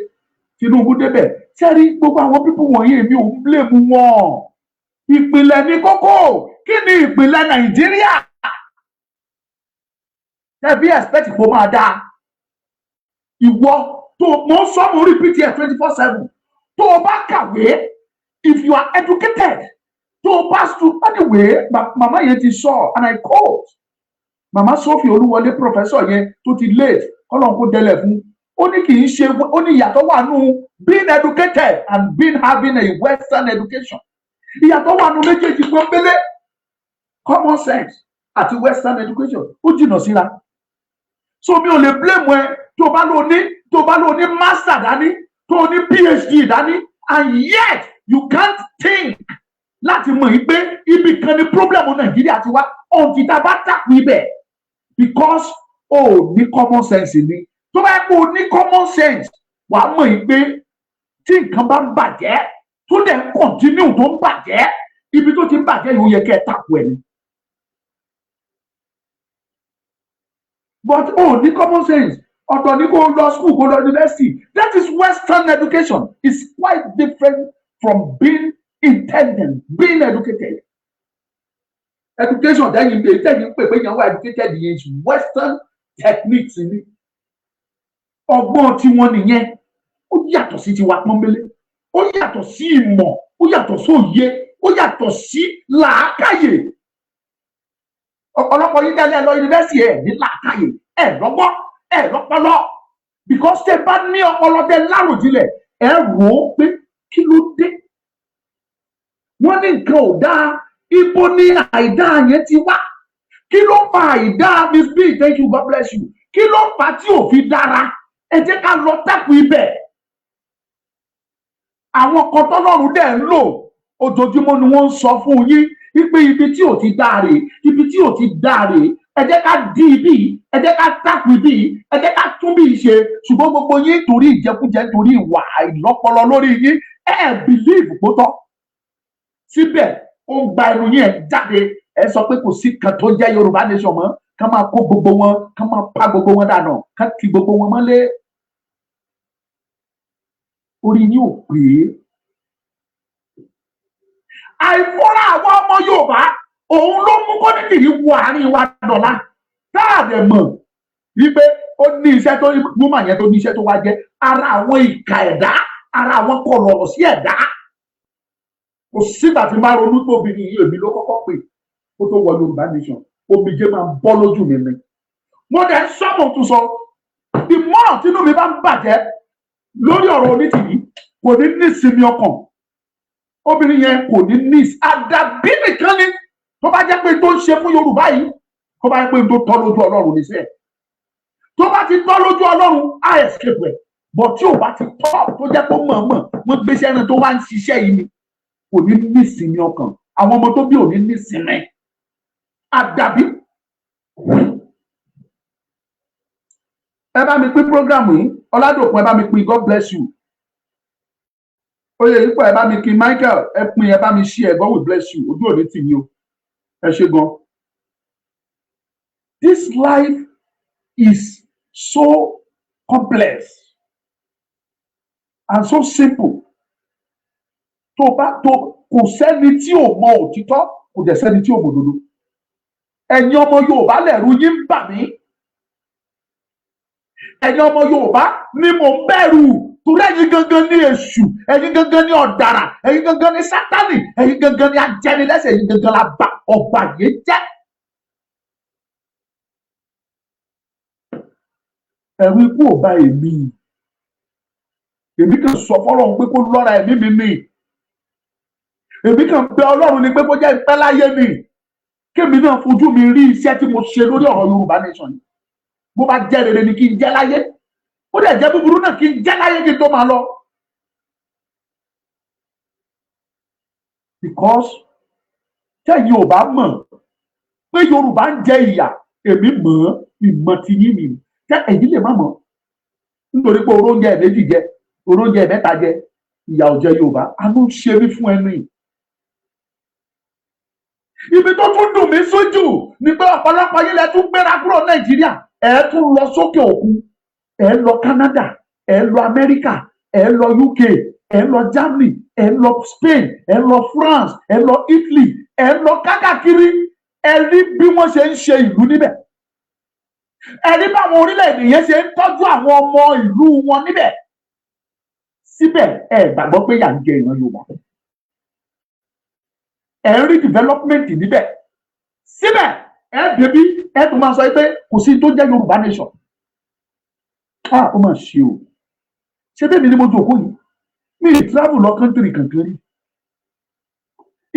Tinubu débẹ̀. Sẹ́rí gbogbo àwọn people wọ̀nyí, èmi ò ń blame wọn. Ìpìlẹ̀ ní kókó. Kí ni ìpìlẹ̀ Nàìjíríà? Ẹ bí expect kó máa dáa. Ìwọ tó mo ń sọ, mo repeat ẹ 24/7, tó o bá kàwé, if you are educated, tó o bá stu anyway, màmá yẹn ti sọ, and I quote Màmá Sophie Olúwọlé, professor yẹn tó ti late, kọ́lọ́n kó délẹ̀ fún. Ó ní kì í ṣe, ó ní ìyàtọ̀ wà nù being educated and being having a western education. Ìyàtọ̀ wà nù méjèèjì pọ́nbélé. Common sense àti western education, ó jìnnà síra. So mi ò lè blame ẹ tó bá lò ní master dání, tó ní PhD dání, and yet you can't think láti mọ̀ yín pé ibì kan ni problem Nàìjíríà ti wá ọ̀ǹtí tá a bá tàkùn ibẹ̀, because o ò ní common sense ni. Tó bá yẹ kó o ní common sense, wàá mọ̀ yín pé tí nǹkan bá ń bàjẹ́, tó dẹ̀ ń continue tó ń bàjẹ́, ibi tó ti ń bàjẹ́ yìí, ó yẹ kẹ́ ẹ tàkùn ẹ̀ ni. But o ò ní common sense. Ọ̀tọ̀ ní kó lọ school, kó lọ university. That is western education. It's quite different from being intelligent, being educated. Education tẹ́yìn pé tẹ́yìn pé pé yẹn wá educated yẹn is western techniques ni. Ọgbọ́n tiwọn nìyẹn. Ó yàtọ̀ sí tiwa pọ́nbélé. Ó yàtọ̀ sí ìmọ̀, ó yàtọ̀ sí òye, ó yàtọ̀ sí làákàyè. Ọ̀pọ̀lọpọ̀ yín dálé lọ yunifásitì, ẹ̀ ní làákàyè, ẹ̀ lọ́gbọ́n, ẹ̀ lọ́pọlọ, because tẹ́ bá ní ọpọlọ, tẹ́ láròjinlẹ̀, ẹ rò ó pé kí ló dé wọ́n ní nǹkan ò dáa? Ibo ni àìdáa yẹn ti wá? Kí ló fa àìdáa? Miss B, thank you, God bless you. Kí ló fà tí ò fi dára? Ẹ jẹ́ ká lọ tákù ibẹ̀. Àwọn kan tọ́lọ́run dẹ̀ ń lò, ojoojúmọ́ ni wọ́n ń sọ fún yín wípé ibi tí ò ti dáa rèé, ibi tí ò ti dáa rèé, ẹ jẹ́ ká dí ibi yìí, ẹ jẹ́ ká tákù ibi yìí, ẹ jẹ́ ká tún bí ṣe. Ṣùgbọ́n gbogbo yín, torí ìjẹkújẹ, torí ìwà àìlọ́pọlọ lórí yín, ẹ believe kó tọ́ síbẹ̀. Ó ń gba ẹnu yín ẹ jáde, ẹ sọ pé kò sí kan tó jẹ́ Yorùbá nation mọ́, ká máa kó gbogbo wọn, ká máa pa gbogbo wọn dànù, ká ti gbogbo wọn mọ́lé. Orí yín ò pé. Àìfúnra àwọn ọmọ Yorùbá, òun ló mú kó nídìrí wọ àárín wa dọ̀la, tá a dẹ̀ mọ̀ wípé ó ní iṣẹ́ tó woman yẹn tó ní iṣẹ́ tó wá jẹ́. Ara àwọn ìka ẹ̀dá, ara àwọn kọlọ̀rọ̀ sí ẹ̀dá, kò sígbà tí máa ronú pé obìnrin yìí, èmi ló kọ́kọ́ pè kó tó wọ Yorùbá nation, omijé máa ń bọ́ lójú mi ni. Mo dẹ̀ ń sọ́mọ̀ tún sọ, the more tínú mi bá ń bàjẹ́ lórí ọ̀rọ̀ Onítìrí, kò ní ní ìsinmi ọkàn. Obìnrin yẹn kò ní ní àdàbí nìkan ni. Tó bá jẹ́ pé tó ń ṣe fún Yorùbá yìí, tó bá jẹ́ pé tó tọ́ lójú Ọlọ́run ní sẹ́ẹ̀, tó bá ti tọ́ lójú Ọlọ́run, á escape ẹ̀. But tí ò bá ti tọ́, tó jẹ́ pé mọ̀ọ́mọ̀ wọ́n gbéṣẹ́ náà tó wá ń ṣiṣẹ́ yìí ni, kò ní nísinmi ọkàn. Àwọn ọmọ tó bí ò ní nísinmi. Àdàbí ẹ bá mi pín program yìí. Ọládòkun, ẹ bá mi pín. God bless you. Oyè yìí pọ̀. Ẹ bá mi kí Michael. Ẹ pín, ẹ bá mi share. God will bless you. Ojú òní tì yín o. Ẹ ṣé gan. This life is so complex and so simple. Tó bá tó, kò sẹ́ni tí ò mọ òtítọ́, kò dẹ̀ sẹ́ni tí ò mọ òdodo. Ẹ̀yin ọmọ Yorùbá, lẹ̀rù yín ń bà mí. Ẹ̀yin ọmọ Yorùbá ni mò ń bẹ̀rù, torí ẹ̀yin gangan ní èṣù, ẹ̀yin gangan ní ọ̀dàrà, ẹ̀yin gangan ní Sátánì, ẹ̀yin gangan ní ajẹnilẹ́sẹ̀, ẹ̀yin gangan la bá ọba yìí jẹ́. Ẹ̀rù ikú ò bá èmi. Èmi kàn sọ fọ́lọ́run pé kó lọ́ra ẹ̀mí mi ni. Èmi kàn bẹ̀ Ọlọ́run ni pé kó jẹ́ ìpẹ́ láyé mi, kémi náà fojú mi rí iṣẹ́ tí mo ṣe lórí ọ̀rọ̀ Yorùbá nation yìí. Bó bá jẹ́ rere ni, kí n jẹ́ láyé. Ó dẹ̀ jẹ́ búburú náà, kí n jẹ́ láyé kí n tó máa lọ. Because tẹ́yin ò bá mọ̀ pé Yorùbá ń jẹ ìyà, èmi mọ̀ ọ́. Ìmọ̀ ti yín mi tẹ́ ẹ̀yin lè má mọ̀, nítorí pé oróúnjẹ méjì jẹ, oróúnjẹ mẹ́ta jẹ, ìyà ò jẹ Yorùbá. Àánú ṣe mí fún ẹnu yìí. Ibi tó tún dùn mí sójú ni pé ọ̀pọ̀lọpọ̀ yín lẹ tún gbéra kúrò Nàìjíríà, ẹ̀ tún lọ sókè òkun, ẹ̀ lọ Canada, ẹ̀ lọ Amẹ́ríkà, ẹ̀ lọ UK, ẹ̀ lọ Germany, ẹ̀ lọ Spain, ẹ̀ lọ France, ẹ̀ lọ Italy, ẹ̀ lọ kákàkiri. Ẹ̀ rí bí wọ́n ṣe ń ṣe ìlú níbẹ̀, ẹ̀ rí báwọn orílẹ̀-èdè yẹn ṣe ń tọ́jú àwọn ọmọ ìlú wọn níbẹ̀. Síbẹ̀ ẹ gbàgbọ́ pé yà ń jẹ ìran Yorùbá. Ẹ ń rí development níbẹ̀. Síbẹ̀ ẹ débí, ẹ tún máa sọ pé kò sí tó jẹ́ Yorùbá nation. Ah, ó mà ṣe o. Ṣé bẹ́ẹ̀ mi ni mo jókòó yìí, mi ì travel lọ country kankan rí.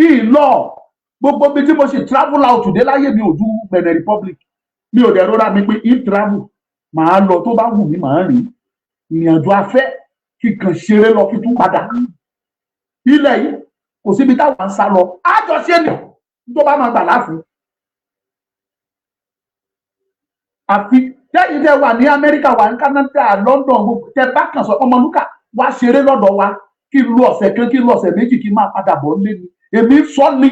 Ìlọ gbogbo bí tí mo ṣe travel out dé láyé mi ò ju Benin Republic. Mi ò dẹ̀ rọra mi pé in travel màá lọ, tó bá wù mí màá rìn ìrìn àjò afẹ́, kí kàn ṣeré lọ, kí tún padà. Ilẹ̀ yìí, kò síbi táwa ń sá lọ. Àjọṣe ni tó bá máa gbà láàfin. Àfi tẹ́yìn tẹ́ wà ní Amẹ́ríkà, wà ní Canada, London, gbogbo tẹ́ bá kàn sọ, Ọmọlúkà wá ṣeré lọ́dọ̀ wa, kí n lo ọ̀sẹ̀ kan, kí n lo ọ̀sẹ̀ 2, kí n máa padà bọ̀ nílé ni. Èmi sọ ni,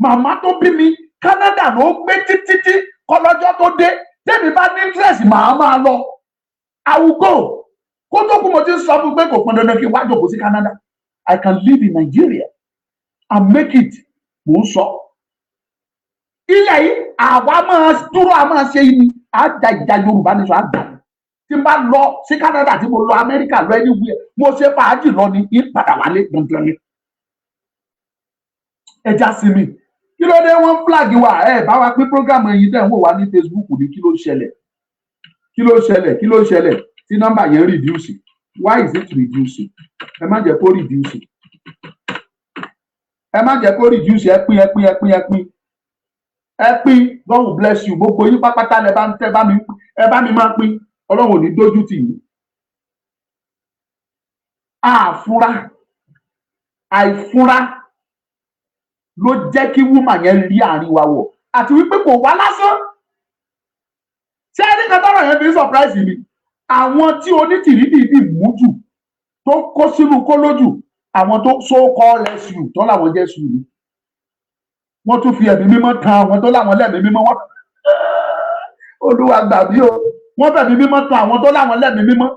màmá tó bí mi, Canada ló gbé títí tí kọlọ́jọ́ tó dé. Tẹ́mi bá ní interest, màá máa lọ àwùgò. Kó tó kú, mo ti sọ fún pé kò pọn dandan kí n wá jókòó sí Canada. I can live in Nigeria and make it. Mò ń sọ, ilẹ̀ yìí, àwa máa dúró, a máa ṣe ni a da ìjà Yorùbá nation á dà. Tí n bá lọ sí Canada, tí mo lọ Amẹ́ríkà, lọ anywhere, mo ṣe fàájì lọ ní, ìpadà wálé dandan ni. Ẹja sí mi, kí ló dé wọ́n flag wa? Ẹ bá wa pín program. Ẹ̀yin tẹ́ ń wò wá ní Facebook ní, kí ló ń ṣẹlẹ̀? Kí ló ń ṣẹlẹ̀? Kí ló ń ṣẹlẹ̀ tí nọ́mbà yẹn reduce? Why is it reducing? Ẹ má jẹ́ kó reduce, ẹ má jẹ́ kó reduce. Ẹ pín, ẹ pín, ẹ pín, ẹ pín, ẹ pín. God will bless you. Gbogbo yín pápátá lẹ bá ń tẹ bá mi, ẹ bá mi máa pín. Ọlọ́run ò ní dójú tì yín. Àfúnra àìfúnra ló jẹ́ kí woman yẹn rí àárín wa wọ̀, àti wípé kò wá lásán. Ṣé ẹni kan tọrọ yẹn fi ń surprise mi? Àwọn tí Onítìrí dìídì mú jù, tó kó sínú kó lójú, àwọn tó so called SU tó láwọn jẹ́ SU ni. Wọ́n tún fi ẹ̀mí mímọ́ tan àwọn tó láwọn lẹ́mìí mímọ́ wọn. Olúwa gbà mí o. Wọ́n fẹ̀mí mímọ́ tan àwọn tó láwọn lẹ́mìí mímọ́.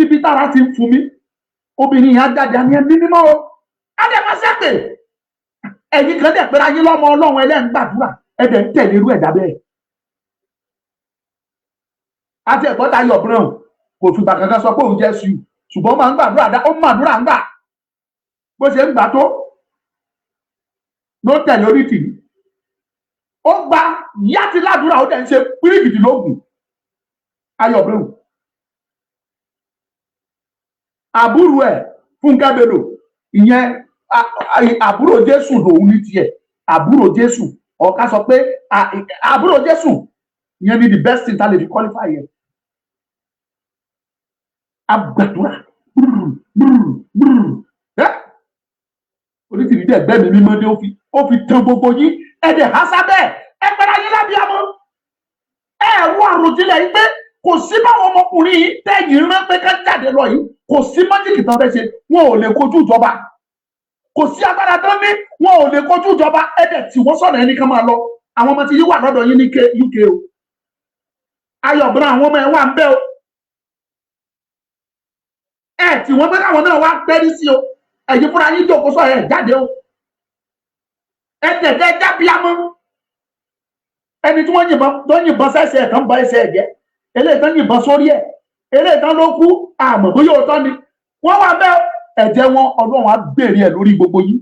Ibi tára ti ń fún mi, obìnrin yẹn á jáde, àní ẹ̀mí mímọ́ o, á dẹ̀ máa ṣẹ́pẹ̀. Ẹ̀yin kan dẹ̀ pera yín lọ́mọ Ọlọ́run, ẹlẹ́ń gbàdúrà, ẹ dẹ̀ ń tẹ̀lé irú ẹ̀dá bẹ́ẹ̀. Àti ẹ̀gbọ́n Táyọ̀ Brown kò fìgbà kankan sọ pé òun jẹ́ SU, ṣùgbọ́n ó máa ń gbàdúrà dá, ó máa àdúrà ń gbà. Bó ṣe ń gbà tó ló tẹ̀lé Onítìrí. Ó gba yàtí ládùúrà, ó dẹ̀ ń ṣe pírígìdì lóògùn. Ayọ̀ Brown, àbúrò ẹ̀ Fúnkẹ́ Bello, ìyẹn àbúrò Jésù lòun ní tiẹ̀. Àbúrò Jésù, ọ̀ká sọ pé àbúrò Jésù ìyẹn ni the best thing tá lè fi qualify yẹn. Agbàdúrà brr brr brr ẹ Onítìrí dẹ̀ gbẹ́mìí mímọ́ dé, ó fi tán gbogbo yín. Ẹ dẹ̀ há sábẹ́ ẹ pẹ́rẹ́ ayé lábíàmọ́. Ẹ wọ àròjinlẹ̀ yìí pé kò sí báwọn ọmọkùnrin yìí tẹ̀yìn rán pé ká jáde lọ yìí, kò sí magic tán fẹ́ ṣe, wọn ò lè kojú ìjọba. Kò sí agbára tán ní, wọn ò lè kojú ìjọba. Ẹ dẹ̀ tí wọ́n sọ̀rọ̀ ẹni kan máa lọ. Àwọn ọmọ tí yín wà lọ́dọ̀ yín ní UK o, Ayọ̀ Brown, àwọn ọmọ ẹ wà ń bẹ̀ o. Ẹ tí wọ́n pé káwọn náà wá tẹ́rí sí o. Ẹ̀yin fúnra yín jókòó sọ ẹ jáde o. Ẹ dẹ̀dẹ̀ jábíámọ́. Ẹni tí wọ́n yìnbọn tó yìnbọn sẹ́sẹ̀ ẹ̀ tán, bọ ẹsẹ̀ ẹ̀ jẹ́, eléyìí tán yìnbọn sórí ẹ̀, eléyìí tán ló kú, àmọ́ bóyá òótọ́ ni wọ́n wà bẹ́ẹ̀. Ẹ̀jẹ̀ wọn, Ọlọ́run á béèrè ẹ̀ lórí gbogbo yín.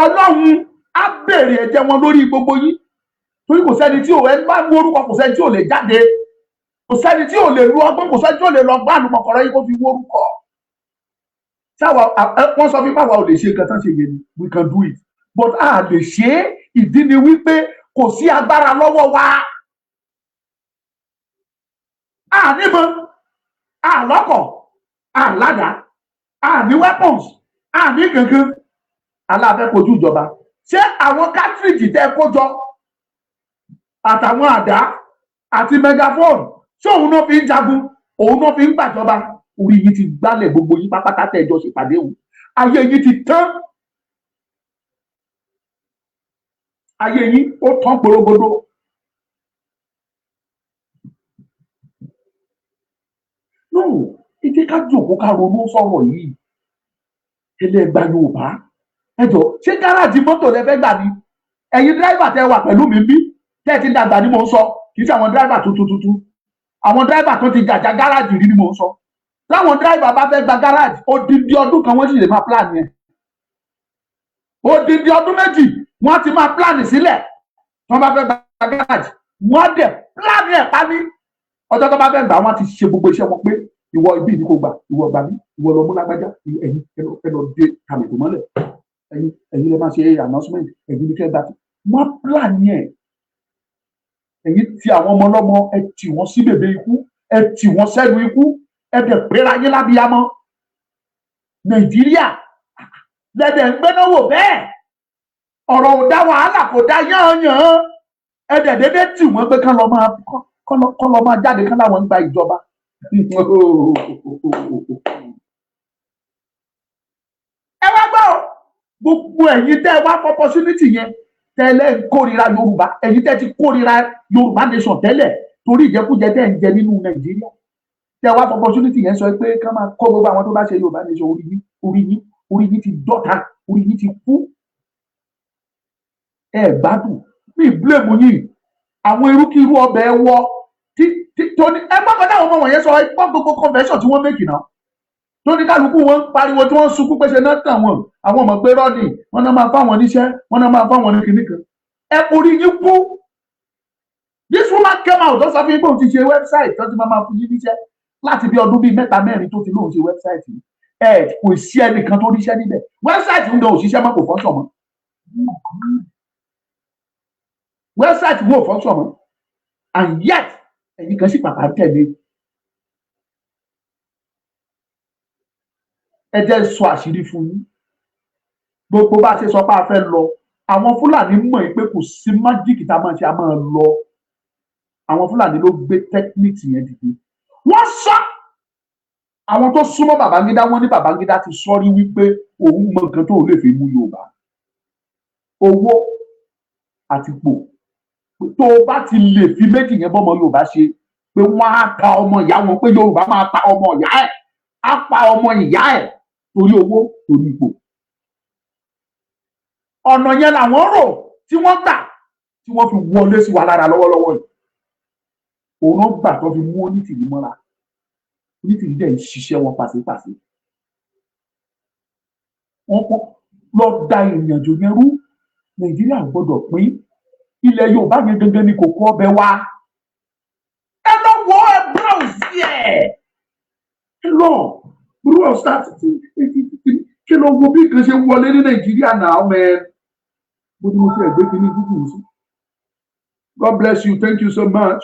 Ọlọ́run á béèrè ẹ̀jẹ̀ wọn lórí gbogbo yín, torí kò sẹ́ni tí ò ẹ bá wú orúkọ, kò sẹ́ni tí ò lè jáde, kò sẹ́ni tí ò lè lu ọgbọ́n, kò sẹ́ni tí ò lè lọ gbá àlùmọ̀kọ́rọ́ yìí kó fi wú orúkọ. Sáwa wọ́n sọ fún pàwọn ò lè ṣe nǹkan tán ṣe yẹn ni. We can do it, but a lè ṣe é. Ìdí ni wípé kò sí agbára lọ́wọ́ wa. A níbọn, a lọ́kọ̀, a ládàá, a ní weapons, a ní kankan. Aláàfẹ́ kojú ìjọba. Ṣé àwọn cartridge tẹ́ kó jọ àtàwọn àdá àti megaphone, ṣé òun náà fi ń jagun, òun náà fi ń gbàjọba? Orí yìí ti gbálẹ̀, gbogbo yín pápátá tẹ́ ẹ jọ ṣèpàdé òun. Ayé yín ti tán, ayé yín ó tán porogodo. No, ẹ jẹ́ ká jòkó, ká ronú sọ̀rọ̀ yìí. Ẹlẹ́gbà Yorùbá, ẹ jọ, ṣé gáràjì mọ́tò lẹ fẹ́ gbà ní? Ẹ̀yin driver tẹ́ wà pẹ̀lú mi bí tẹ́ ẹ ti dàgbà ni mò ń sọ, kì í ṣe àwọn driver tuntun tuntun. Àwọn driver tó ti jàjà gáràjì rí ni mò ń sọ. Táwọn driver bá fẹ́ gba gáràjì, odidi ọdún kan wọ́n sì lè máa plan yẹn, odidi ọdún 2 wọ́n ti máa plan sílẹ̀. Tí wọ́n bá fẹ́ gba gáràjì, wọ́n á dẹ̀ plan ẹ̀ pa ní ọjọ́ tó bá fẹ́ gbà. Wọ́n ti ṣe gbogbo iṣẹ́ wọn pé ìwọ ibi ìdí kò gbà, ìwọ gbà mí, ìwọ lọ mú lágbájá, ẹ̀yin ẹ lọ dé kàmìtò mọ́lẹ̀, ẹ̀yin lè máa ṣe announcement, ẹ̀yin ní kẹ́ gbà tí wọ́n plan yẹn. Ẹ̀yin ti àwọn ọmọ ọlọ́mọ, ẹ tì wọ́n sí bèbè ikú, ẹ tì wọ́n sẹ́nu ikú, ẹ dẹ̀ péra yín lábíyámọ́. Nàìjíríà lẹ́dẹ̀ ń gbéná wò bẹ́ẹ̀, ọ̀rọ̀ ò dá wàhálà, kò dá yán-yàn. Ẹ dẹ̀ dédé tì wọ́n pé kán lọ máa jáde, kán láwọn ń gba ìjọba. Ẹ wá gbọ́, gbogbo ẹ̀yin tẹ́ ẹ wá opportunity yẹn tẹ́lẹ̀ ń kórìíra Yorùbá, ẹ̀yin tẹ́ ti kórìíra Yorùbá nation tẹ́lẹ̀ torí ìjẹkújẹ tẹ́ ń jẹ nínú Nàìjíríà, tẹ́ wá opportunity yẹn sọ pé ká máa kó gbogbo àwọn tó bá ṣe Yorùbá nation, orí yín, orí yín, orí yín ti dọ́ta, orí yín ti kú. Ẹ gbádùn mi, blame yín. Àwọn irúkirú ọbẹ̀ wọ tí tó ní ẹ gbọ́dọ̀ táwọn ọmọ wọ̀nyẹn sọ. Ẹ gbọ́ gbogbo convention tí wọ́n make náà, tó ní kálukú wọn ń pariwo, tí wọ́n ń sunkún pé ṣe náà tàn wọ́n. Àwọn ọmọ pé rọ́ọ̀nì wọn náà máa fáwọn níṣẹ́, wọn náà máa fáwọn ní kinní kan. Ẹ orí yín kú. This woman came out tó sọ fún yín pé òun ti ṣe website tó ti máa fún yín níṣẹ́ láti bí ọdún bíi 3 4 tó ti lóun ṣe website yìí. Ẹ kò sí ẹnìkan tó ríṣẹ́ níbẹ̀. Website ń gan òṣìṣẹ́ mọ́, kò function mọ́. Website wo function mọ́, and yet ẹ̀yin kan sì pàpà tẹ̀lé. Ẹ jẹ́ sọ àṣírí fún yín. Gbogbo bá a ṣe sọ pé a fẹ́ lọ, àwọn Fúlàní mọ̀ pé kò sí magic tá a máa ṣe, a máa lọ. Àwọn Fúlàní ló gbé techniques yẹn dìde. Wọ́n sọ àwọn tó súnmọ́ Babangida, wọ́n ní Babangida ti sọrí wípé òun mọ nǹkan tóun lè fi mú Yorùbá: owó àti ipò. Tó o bá ti lè fi méjì yẹn bọ́mọ Yorùbá ṣe, pé wọ́n á ta ọmọ ìyá wọn, pé Yorùbá máa ta ọmọ ìyá ẹ̀, á pa ọmọ ìyá ẹ̀ torí owó, torí ipò. Ọ̀nà yẹn làwọn rò tí wọ́n gbà tí wọ́n fi wọlé sí wa lára lọ́wọ́lọ́wọ́ yìí. Òun náà gbà tó fi mú Onítìrí mọ́ra. Onítìrí dẹ̀ ń ṣiṣẹ́ wọn pàṣípàṣí. Wọ́n kọ́ lọ da ìrìnàjò yẹn rú. Nàìjíríà gbọ́dọ̀ pín. Ilẹ̀ Yorùbá yẹn gangan ni kò kọ́ ọbẹ̀ wa. Ẹ lọ wọ, ẹ browse ẹ, ẹ lọ browse. Kí ló wo bí nǹkan ṣe wọlé ní Nàìjíríà náà mẹ́ẹ̀ bó ni mo ti ẹ̀gbẹ́ kínní Google sí. God bless you, thank you so much.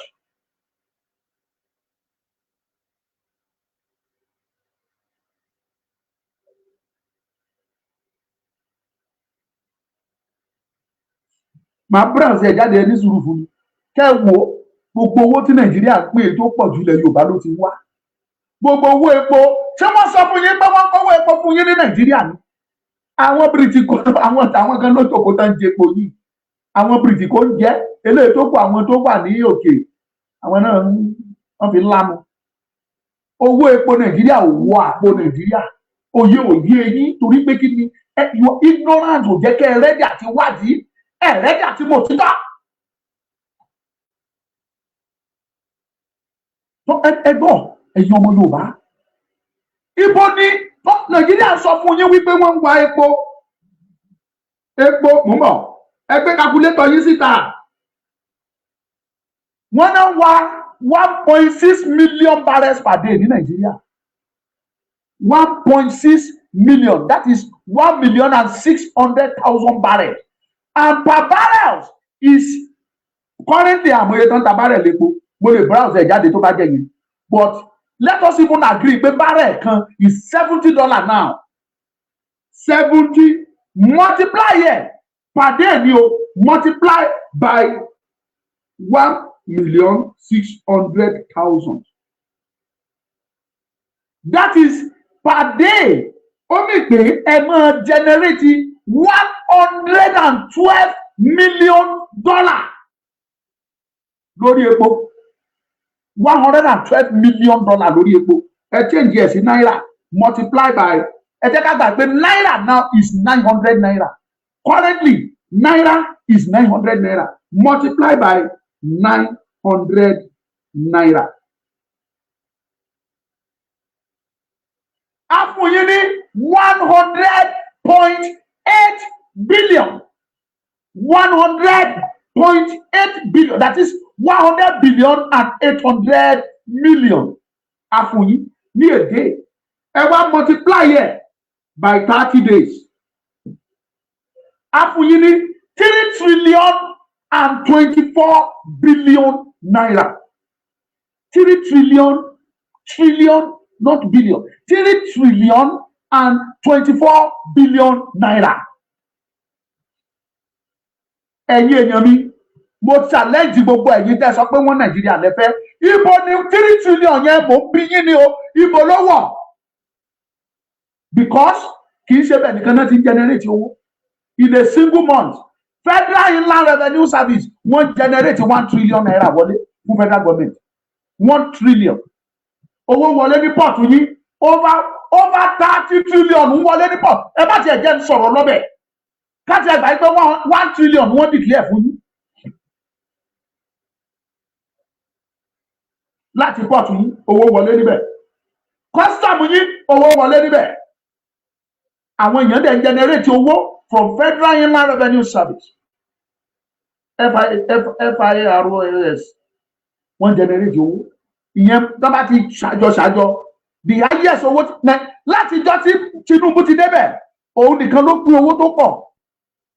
Màá browse ẹ̀ jáde, ẹ ní sùúrù fún mi. Kẹ́ ẹ wo gbogbo owó tí Nàìjíríà pín, èyí tó pọ̀ jù ilẹ̀ Yorùbá ló ti wá. Gbogbo owó epo, ṣé wọ́n sọ fún yín pé wọ́n kówó epo fún yín ní Nàìjíríà ni? Àwọn bìrìtìkó, àwọn kan ló jókòó tán jẹ epo yìí. Àwọn bìrìtìkó ń jẹ eléyìí tó kù. Àwọn tó wà ní òkè, àwọn náà wọ́n fi lánu. Owó epo Nàìjíríà ò wọ àpò Nàìjíríà. Òye òye yín, torí pé kí ni? Your ignorance ò jẹ́ kẹ́ ẹ ready àti wádìí, ẹ ready àti mọ̀ títọ́. Ẹ gbọ́, ẹ̀yin ọmọ Yorùbá, ibo ni Nàìjíríà sọ fún yín wípé wọ́n ń wa epo? Epo, mò ń bọ̀. Ẹ gbé calculator yín síta. Wọ́n náà wá 1.6 million barrels per day ní Nàìjíríà. 1.6 million, that is 1,600,000 barrels, and per barrels is currently, àmọye tó ń ta barrel epo, mo lè browse ẹ̀ jáde tó bá jẹ́ yẹn, but let us even agree pé barrel kan is $70 now. 70 multiply here per day ni o, multiply by 1,600,000, that is per day. Ó mì pé ẹ máa generate $112 million lórí epo. $112 million lórí epo. Ẹ change ẹ sí náírà, multiply by, ẹ jẹ́ ká gbà pé náírà now is ₦900. Currently náírà is ₦900. Multiply by ₦900. Á fún yín ní 100.8 billion. 100.8 billion, that is 100 billion and 800 million. Á fún yín ní èdè. Ẹ wá multiply ẹ by 30 days, á fún yín ní ₦3 trillion and 24 billion. 3 trillion, trillion, not billion, ₦3 trillion and 24 billion. Ẹ̀yin èèyàn mi, mo challenge gbogbo ẹ̀yin tẹ́ sọ pé wọ́n Nàìjíríà lẹ́fẹ́. Ibo ni 3 trillion yẹn? Mò ń bí yín ni o, ibo ló wọ̀? Because kì í ṣe bẹ́ẹ̀ nìkan náà ti ń generate owó. In a single month, Federal Inland Revenue Service, wọ́n generate ₦1 trillion wọlé fún federal government. 1 trillion. Owó wọlé ní port yín, over 30 trillion ń wọlé ní port. Ẹ bá tiẹ̀ jẹ́ ń sọ̀rọ̀ lọ́bẹ̀, káti ẹgbàá yìí pé 1 trillion wọ́n declare fún yín láti port yín, owó wọlé níbẹ̀. Custom yín, owó wọlé níbẹ̀. Àwọn èèyàn dẹ̀ ń generate owó from Federal Inland Revenue Service, FIRS, wọ́n generate owó. Ìyẹn tó bá ti ṣàjọ ṣàjọ, the highest owó látijọ́ tí Tinubu ti débẹ̀, òun nìkan ló pín owó tó pọ̀,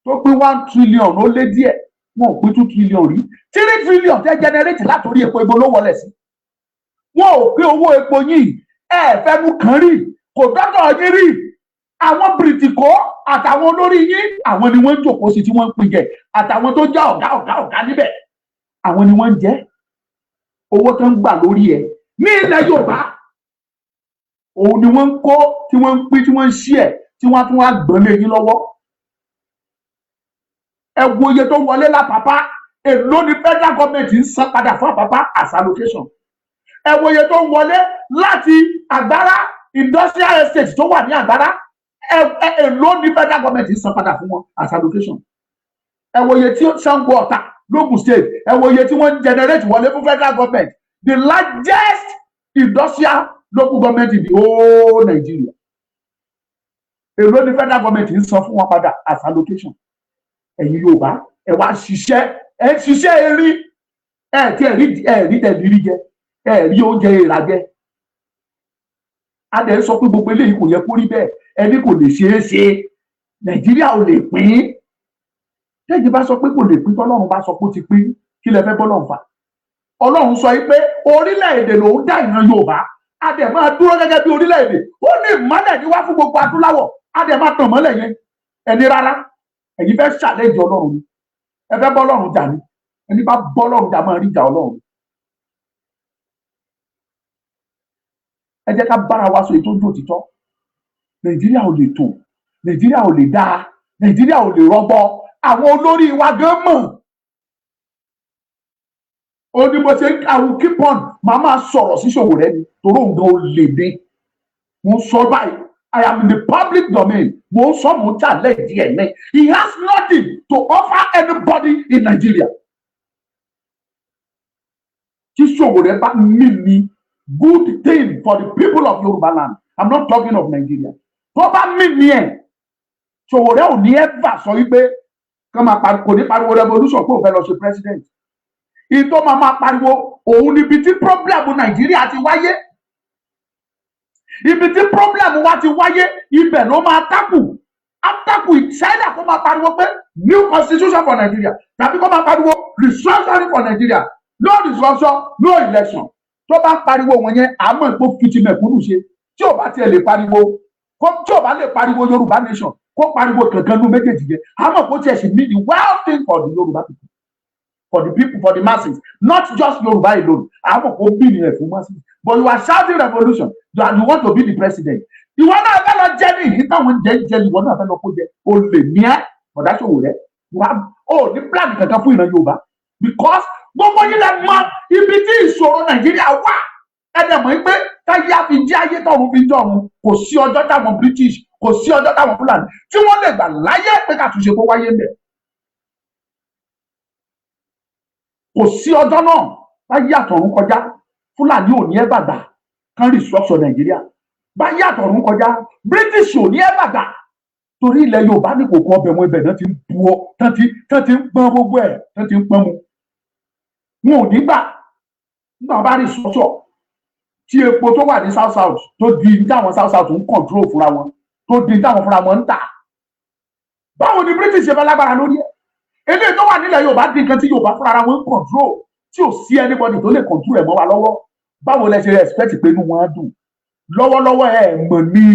tó pín 1 trillion ó lé díẹ̀. Wọn ò pín 2 trillion rí. 3 trillion tẹ́ generate látòrí epo, ibo ló wọlé sí? Wọn ò pín owó epo yìí, ẹ fẹnu kàn rí, kò dọ́dọ̀ yín rí. Àwọn bìrìtìkó àtàwọn olórí yín, àwọn ni wọ́n ń jòkó sí tí wọ́n ń pín jẹ, àtàwọn tó jẹ́ ọ̀gá ọ̀gá ọ̀gá níbẹ̀, àwọn ni wọ́n ń jẹ owó tó ń gbà lórí ẹ̀ ní ilẹ̀ Yorùbá. Òun ni wọ́n ń kó, tí wọ́n ń pín, tí wọ́n ń ṣí ẹ̀, tí wọ́n tún wá gbọ́n lé yín lọ́wọ́. Ẹ wo iye tó wọlé lápapá. Èló ni federal government ń san padà fún Àpápá as allocation? Ẹ wo iye tó ń wọlé láti Àgbára Industrial Estate tó wà ní Àgbára. Ẹ èló ni federal government ń san padà fún wọn as allocation? Ẹ wo iye tí Ṣàngó Ọ̀tà lógùn State, ẹ wo iye tí wọ́n ń generate wọlé fún federal government, the largest industrial local government in the whole Nigeria. Èló ni federal government ń san fún wọn padà as allocation? Ẹ̀yin Yorùbá, ẹ wá ṣiṣẹ́, ẹ ń ṣiṣẹ́ erí, ẹ tí ẹ rí, ẹ rí tẹ̀lé rí jẹ, ẹ rí oúnjẹ ìrà jẹ. A dẹ̀ sọ pé gbogbo eléyìí kò yẹ kó rí bẹ́ẹ̀. Ẹni kò lè ṣeé ṣe, Nàìjíríà ò lè pín. Tẹ́yìn bá sọ pé kò lè pín, tọ́lọ́run bá sọ pé ó ti pín, kí lẹ fẹ́ bọ́lọ́run fà? Ọlọ́run sọ pé orílẹ̀-èdè lòún dá ìran Yorùbá, a dẹ̀ máa dúró gẹ́gẹ́ bí orílẹ̀-èdè. Ó ní ìmọ́lẹ̀ ní wá fún gbogbo adúláwọ̀, a dẹ̀ máa tàn mọ́lẹ̀ yẹn. Ẹni rárá, ẹ̀yin fẹ́ ṣàlẹ́jì Ọlọ́run ni, ẹ fẹ́ bọ́lọ́run jà ni. Ẹni bá bọ́lọ́run jà máa rí ìjà Ọlọ́run. Ẹ jẹ́ ká bára wa sọ èyí tó ń jò òtítọ́. Nàìjíríà ò lè tò, Nàìjíríà ò lè dáa, Nàìjíríà ò lè rọgbọ. Àwọn olórí wa gan mọ̀. Ó ní bó ṣe I will keep on, màá máa sọ̀rọ̀ sí Sowore ni, torí òun gan ó lè dé. Mo ń sọ báyìí, I am in the public domain. Mo ń sọ, mo ń challenge ẹ̀ ní. He has nothing to offer anybody in Nigeria. Tí Sowore bá mí ní good thing for the people of Yoruba land, I'm not talking of Nigeria, tó bá mí ní ẹ̀, Sowore ò ní ever sọ wípé kán máa pariwo, kò ní pariwo revolution pé òun fẹ́ lọ ṣe president. Ìtọ́ máa máa pariwo òun níbi tí problem Nàìjíríà ti wáyé, ibi tí problem wa ti wáyé, ibẹ̀ ló máa tákù átákù. Ìṣáìdà kó máa pariwo pé new constitution for Nigeria, tàbí kó máa pariwo restructuring for Nigeria. No restructure, no election. Tó bá pariwo wọn yẹn, àmọ́ ìpò fìtì mẹ̀kúnnù ṣe. Tí ò bá tiẹ̀ lè pariwo kó, tí ò bá lè pariwo Yorùbá nation, kó pariwo kankan ní méjèèjì yẹn, àmọ́ kó tiẹ̀ sì mean the well thing for the Yorùbá people, for the people, for the masses, not just Yorùbá alone. Àmọ́ kó bí ní ẹ̀ fún masses. But you are shouting revolution, you want to be the president. Ìwọ náà fẹ́ lọ jẹ́ ní ìdí táwọn jẹ́ jẹ́, ìwọ náà fẹ́ lọ kó jẹ. O lè ní ẹ́ bọ̀dá Sowore ó ní plan kankan fún ìran Yorùbá, because gbogbo yín lẹ mọ̀ ibi tí ìṣòro Nàìjíríà wà. Ẹ dẹ̀ mọ̀ pé táyé á fi jẹ́ ayé, tọ̀run fi jọ̀run, kò sí ọjọ́ táwọn British, kò sí ọjọ́ táwọn Fúlàní tí wọ́n lè gbà láyé pé kàtúnṣe kó wáyé ńbẹ̀. Kò sí ọjọ́ náà. Báyé àtọ̀run kọjá, Fúlàní ò ní ẹ́ bàgbà kán restructure Nàìjíríà. Báyé àtọ̀run kọjá, British ò ní ẹ́ bàgbà, torí ilẹ̀ Yorùbá ní kòkó ọbẹ̀ wọn, ibẹ̀ náà ti ń bu ọ, tán ti ń pọ́n gbogbo ẹ̀, tán ti ń pọ́n mu. Wọn ò ní gbà. Nígbà wọn bá restructure tí epo tó wà ní South South tó di táwọn South South ń control fúnra wọn, tó di táwọn fúnra wọn ń tà, báwo ni British ṣe fẹ́ lágbára lórí ẹ̀? Eléyìí tó wà nílẹ̀ Yorùbá di nǹkan tí Yorùbá fúnra wọn ń control, tí ò sí anybody tó lè control ẹ̀ mọ́ wa lọ́wọ́. Báwo lẹ ṣe expect pé inú wọn á dùn lọ́wọ́lọ́wọ́? Ẹ̀ mọ̀ ní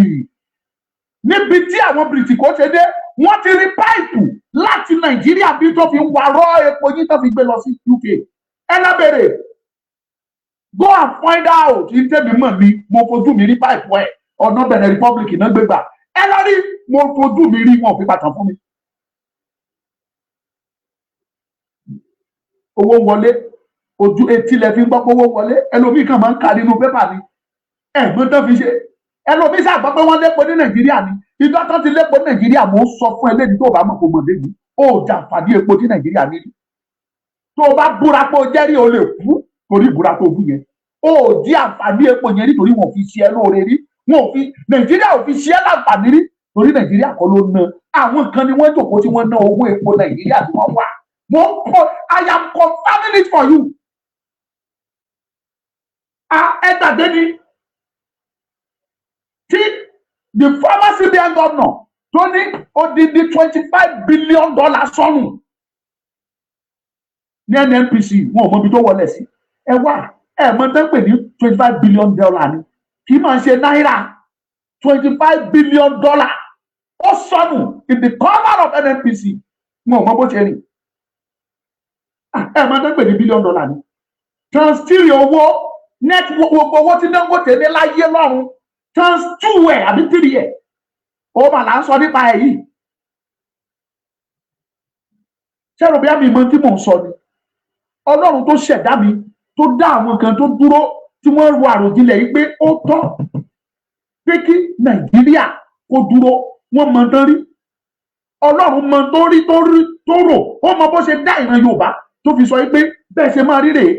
níbi tí àwọn British kò ṣe dé, wọ́n ti rí pipe láti Nàìjíríà bí tó fi ń wa rọ́ epo yín tó fi gbé lọ sí UK. Ẹ lábẹ́rẹ́, go and find out. Ní tẹ́mi mọ̀ ni, mo fojú mi rí pipe ẹ̀, ọ̀nà Benin Republic náà gbégbà. Ẹ lọ rí, mo fojú mi rí, wọn ò fi pàtàkì fún mi. Owó wọlé, ojú etí lẹ fi ń gbọ́ pé owó wọlé. Ẹlòmíì kan máa ń kà nínú pépà ni, ẹ̀gbọ́n tó fi ṣe. Ẹlòmíì ṣàgbọ́ pé wọ́n lépo ní Nàìjíríà ni. Ìjọ tó ti lépo ní Nàìjíríà, mò ń sọ fún ẹ lẹ́ni tó o bá mọ̀ kó mọ̀ lẹ́ni, ó jàǹfààní epo tí Nàìjíríà ní. Tó o bá búra pé o jẹ́rìí, o lè kú torí ìbúra tó o bú yẹn. Ó di àǹfààní epo yẹn nítorí wọn ò fi ṣe ẹ lóore rí, wọn ò fi Nàìjíríà ò fi ṣe ẹ láǹfààní rí, torí Nàìjíríà kọ́ ló ná. Àwọn kan ni wọ́n jòkó tí wọ́n ná owó epo Nàìjíríà tí wọ́n wà. Wọ́n kọ́, I am confirming it for you. Ẹ gbàgbé ni tí the former CBN governor tó ní odidi $25 billion sọnù ní NNPC, wọn ò mọ ibi tó wọlé sí. Ẹ wá, ẹ mọ tán pè ní $25 billion ni, kì í máa ṣe náírà. $25 billion ó sọnù in the cover of NNPC, wọn ò mọ bó ṣe rìn. Ẹ mọ tán pè ní billion dollar ni, times three owó net, gbogbo owó tí Dangote ní láyé lọ́run, times two ẹ̀ àbí three ẹ̀, ó mà là ń sọ nípa ẹ̀ yìí. Ṣé rò bí àmì ìmọ̀ tí mò ń sọ ni? Ọlọ́run tó ṣẹ̀dá mi, tó dá àwọn kan tó dúró tí wọ́n ro àròjinlẹ̀ yìí pé ó tọ́ pé kí Nàìjíríà kó dúró, wọ́n mọ tán rí. Ọlọ́run mọ tó rí, tó rí, tó rò. Ó mọ bó ṣe dá ìran Yorùbá tó fi sọ yìí pé bẹ́ẹ̀ ṣe máa rí rèé.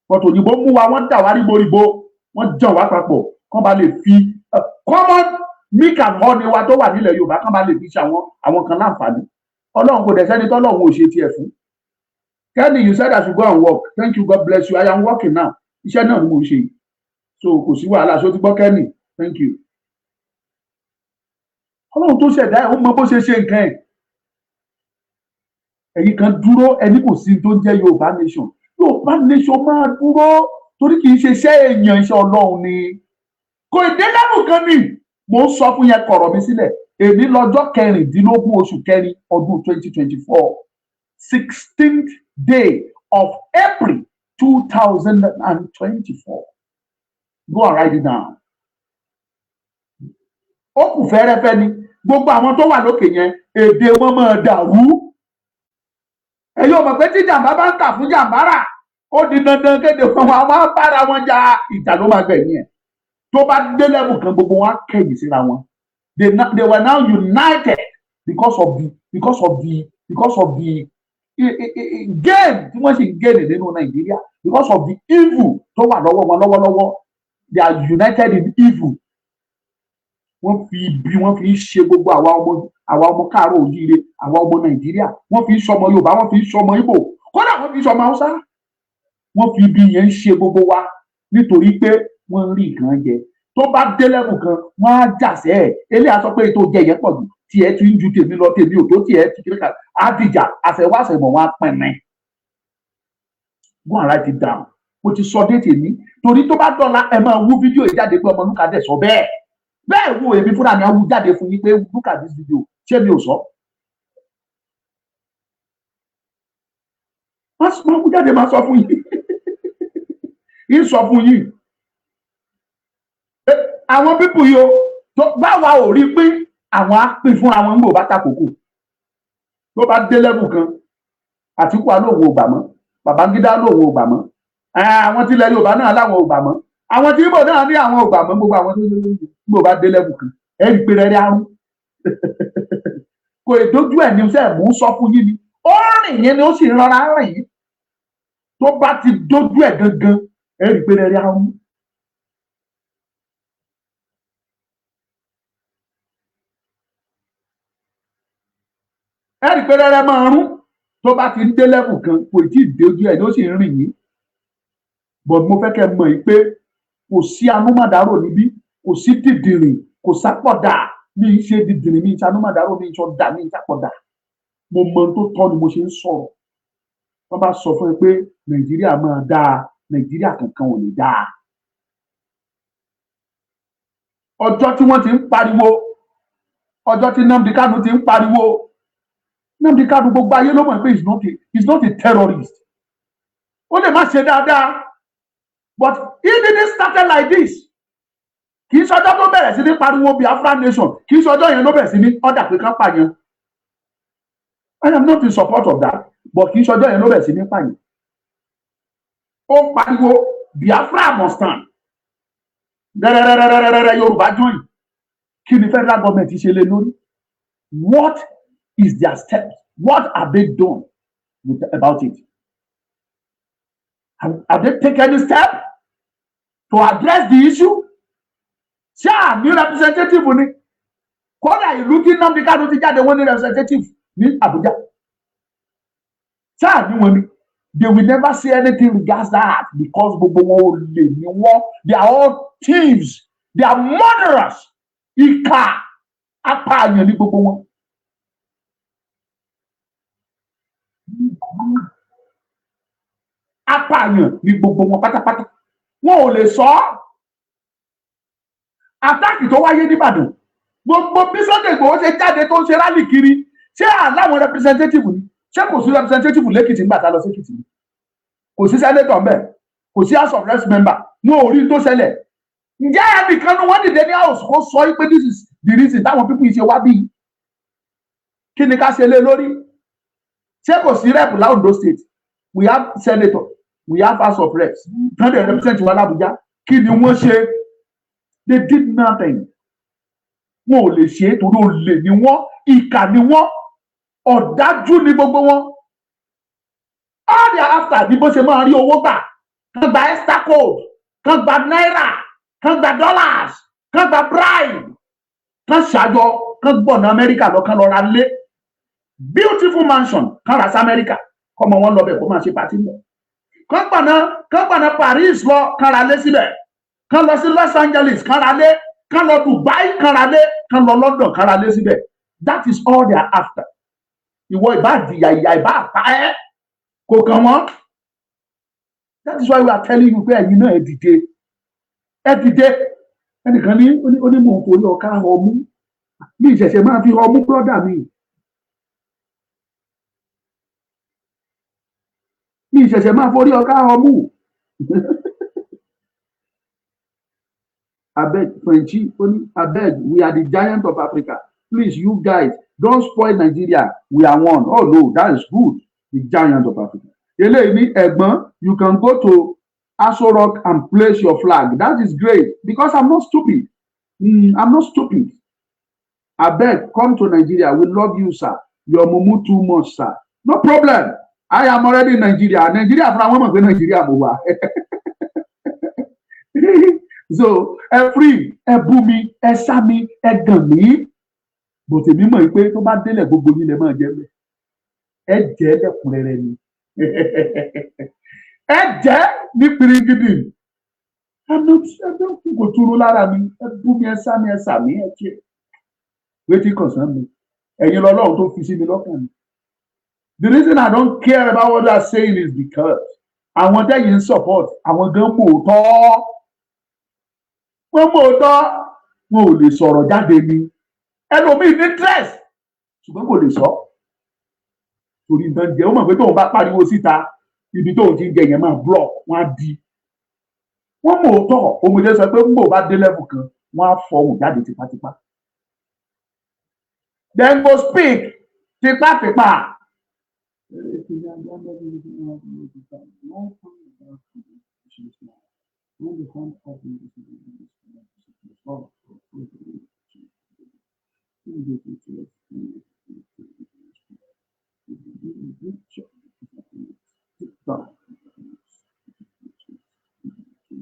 Pọ̀tò òyìnbó mú wa, wọ́n dà wá ríboríbo, wọ́n jàn wá papọ̀ kán bá lè fi common milk and honey wa tó wà nílẹ̀ Yorùbá, kán bá lè fi ṣe àwọn kan láǹfààní. Ọlọ́run kò dẹ̀ sẹ́ni tọ́lọ́run ò ṣe tiẹ̀ fún. Kenny, you said I should go and work. Thank you, God bless you. I am working now. Iṣẹ́ náà ni mo ń ṣe yìí. So kò sí wàhálà. Ṣó ti gbọ́, Kẹ́mi? Thank you. Ọlọ́run tó ṣẹ̀dá ẹ̀, ó mọ bó ṣe ṣe nǹkan ẹ̀. Ẹ̀yin kan dúró, ẹni kò sí tó ń jẹ́ Yorùbá nation. Yorùbá nation máa dúró, torí kì í ṣe iṣẹ́ èèyàn, iṣẹ́ Ọlọ́run ni. Kò dé level kan ni mo ń sọ fún yẹn. Kọ̀rọ̀ mi sílẹ̀. Èmi lọ́jọ́ 16 oṣù kẹrin ọdún 2024, 16th day of April 2024. Go and write it down. Ó kù fẹ́rẹ́fẹ́ ni. Gbogbo àwọn tó wà lókè yẹn, èdè wọn máa dàrú. Ẹ̀yin ò mọ̀ pé tí jàǹbá bá ń tà fún jàǹbá rà, ó di dandan kéde wọn, wọn máa bára wọn jà. Ìjà ló máa gbẹ̀yìn ẹ̀. Tó bá dé level kan, gbogbo wọn á kẹ̀yìn síra wọn. They were now united because of the gain tí wọ́n sì ń gain nínú Nàìjíríà, because of the evil tó wà lọ́wọ́ wọn lọ́wọ́lọ́wọ́. They are united in evil. Wọ́n fi ibi, wọ́n fi ń ṣe gbogbo àwa ọmọ káàárọ̀ òjíire, àwa ọmọ Nàìjíríà. Wọ́n fi ń ṣọmọ Yorùbá, wọ́n fi ń ṣọmọ Ìgbò, kódà wọ́n fi ń ṣọmọ Haúsá. Wọ́n fi ibi yẹn ń ṣe gbogbo wa nítorí pé wọ́n ń rí nǹkan jẹ. Tó bá dé level kan, wọ́n á jà sẹ́ ẹ̀. Eléyà sọ pé ètò jẹ yẹn pọ̀ jù, tiẹ̀ tún ju tèmi lọ, tèmi ò tó tiẹ̀ ti kiri ká, á dìjà. Àṣẹwáṣẹmọ̀, wọn á pín. Go and write it down. Mo ti sọ date mi, torí tó bá dọ̀la, ẹ máa wú fídíò yìí jáde pé Ọmọlúkà dẹ̀ sọ bẹ́ẹ̀ bẹ́ẹ̀. Wo, èmi fúnra mi á wú jáde fún yín pé look at this video. Ṣé mi ò sọ? Máa wú jáde, máa sọ fún yín, yín sọ fún yín. Àwọn people yìí o, tó báwa ò rí pín, àwọn á pín fúnra wọn. Ń gbò bá takòkò, tó bá dé level kan, Àtìkù alóhùn ò gbà mọ́, Babangida lóhùn ò gbà mọ́, àwọn tilẹ̀ Yorùbá náà láwọn ò gbà mọ́, àwọn tí Ìgbò náà ní àwọn ò gbà mọ́. Gbogbo àwọn tó gbò bá dé level kan, ẹ rí i pé rẹ́rẹ́ àrùn kò ìdójú ẹ̀ ní sẹ́. Mò ń sọ fún yín ni, ó rìn yín ni, ó sì rọra rìn yín. Tó bá ti dójú ẹ̀ gangan, ẹ rí i pé rẹ́rẹ́ àrùn. Ẹ rí i pé rẹ́rẹ́ máa rún tó bá ti ń dé level kan. Kò tí ì dójú ẹ̀ ní, ó sì ń rìn yín. But mo fẹ́ kẹ́ mọ̀ yìí pé kò sí anúmọ̀dárò níbí, kò sí dìdìrìn, kò sápọ̀dà. Mi ń ṣe dìdìrìn, mi ń ṣe anúmọ̀dárò, mi ń ṣọ̀dà, mi ń ṣàpọ̀dà. Mo mọ ohun tó tọ́ ni mo ṣe ń sọ̀rọ̀. Wọ́n bá sọ fún ẹ pé Nàìjíríà máa dáa, Nàìjíríà kankan ò lè dáa. Ọjọ́ tí wọ́n ti ń pariwo, ọjọ́ tí Nnamdi Kanu ti ń pariwo, Nnamdi Kanu, gbogbo ayé ló mọ̀ pé he's not a terrorist. Ó lè má ṣe dáadáa, but he didn't start like this. Kì í ṣọjọ́ tó bẹ̀rẹ̀ sí ní pariwo Biafra nation, kì í ṣọjọ́ yẹn ló bẹ̀rẹ̀ sí ní ọ̀dà pé kán pààyàn. I am not in support of that, but kì í ṣọjọ́ yẹn ló bẹ̀rẹ̀ sí ní pààyàn. Ó pariwo Biafra must stand rẹ́rẹ́rẹ́rẹ́rẹ́rẹ́, Yorùbá join. Kí ni federal government ṣe lé lórí? What is their steps? What have they done about it? Have they taken any step to address the issue? Ṣé àní representative ni? Kódà ìlú tí Nnamdi Kanu ti jáde, wọ́n ní representative ní Abuja. Ṣé àní wọn ni? They will never say anything regards that because gbogbo wọn ò lè ní wọn. They are all thieves, they are murderers. Ìkà, apààyàn ní gbogbo wọn. Apààyàn ní gbogbo wọn pátápátá. Wọn ò lè sọ ọ́. Attack tó wáyé nìbàdàn, gbogbo bí Sunday Igboho ṣe jáde tó ń ṣe rally kiri, ṣé àláwọn representative ni? Ṣé kò sí representative lẹ́kìtì nígbà tá a lọ sí Èkìtì ni? Kò sí senator ńbẹ̀, kò sí House of Reps member. Wọn ò rí tó ṣẹlẹ̀. Ǹjẹ́ ẹnìkan ni wọ́n dìde ní house kó sọ pé this is the reason táwọn people yìí ṣe wá bí? Kí ni ká ṣe lé lórí? Ṣé kò sí rep l'Ondo State? We have senator, we have House of Reps tán dẹ̀ represent wa l'Abuja. Kí ni wọ́n ṣe? They did nothing. Wọn ò lè ṣe é, torí olè ni wọ́n, ìkà ni wọ́n, ọ̀dájú ni gbogbo wọn. All they are after ni bó ṣe máa rí owó gbà, kán gba extra code, kán gba náírà, kán gba dollars, kán gba bribe, kán ṣàjọ, kán gbọ̀nà Amẹ́ríkà lọ, kán lọ ra lé, beautiful mansion, kán rà sí Amẹ́ríkà, kọ́mọ wọn lọ bẹ̀ kó máa ṣe party lọ, kán gbọ̀nà Paris lọ, kán ra lé síbẹ̀. Kán lọ sí Los Angeles, kán ra lé. Kán lọ Dubai, kán ra lé. Kán lọ London, kán ra lé síbẹ̀. That is all they are after. Ìwọ ìbá jìyà, ìyà ìbá pa ẹ́, kò kàn wọ́n. That is why we are telling you pé ẹ̀yin náà, ẹ dìde, ẹ dìde. Ẹnìkan ní ó ní mò ń forí ọkà ọmú mi, ìṣẹ̀ṣẹ̀ máa fi ọmú. Brother mi, mi ìṣẹ̀ṣẹ̀ máa forí ọkà ọmú. Abeg, Frenchie, ó ní, "Abeg, we are the giant of Africa. Please, you guys, don't spoil Nigeria. We are one." Oh no, that is good. The giant of Africa. Eléyìí ní, "Ẹ̀gbọ́n, you can go to Aso Rock and place your flag." That is great, because I'm not stupid. I'm not stupid. "Abeg, come to Nigeria. We love you, sir. Your mumu too much, sir." No problem. I am already in Nigeria. Nigeria fúnra wọn mọ̀ pé Nigeria mo wà. So ẹ free, ẹ bú mi, ẹ sá mi, ẹ gàn mí, bò tèmi mọ̀ pé tó bá délẹ̀, gbogbo yín lẹ máa jẹ́ bẹ́ẹ̀. Ẹ jẹ́ lẹ́kùnrẹ́rẹ́ ni, ẹ jẹ́ ní pirigidi. I'm not, I don't, kò túrú lára mi. Ẹ bú mi, ẹ sá mi, ẹ sà mí, ẹ tiẹ̀ wetin concern me? Ẹ̀yin lọ́lọ́run tó fi sí mi lọ́kàn mi. The reason I don't care about what you are saying is because àwọn tẹ́yìn ń support, àwọn gan mọ̀ tọ́, wọ́n mọ̀ tọ́, wọn ò lè sọ̀rọ̀ jáde ni. Ẹlòmíì ní interest, ṣùgbọ́n kò lè sọ torí nǹkan jẹ́. Ó mọ̀ pé tóun bá pariwo síta, ibi tóun ti ń jẹ yẹn máa block, wọ́n á di. Wọ́n mọ̀ tọ́. Òmùdé sọ pé ń bò bá dé level kan, wọ́n á fọhùn jáde tipátipá. Dem go speak tipátipá.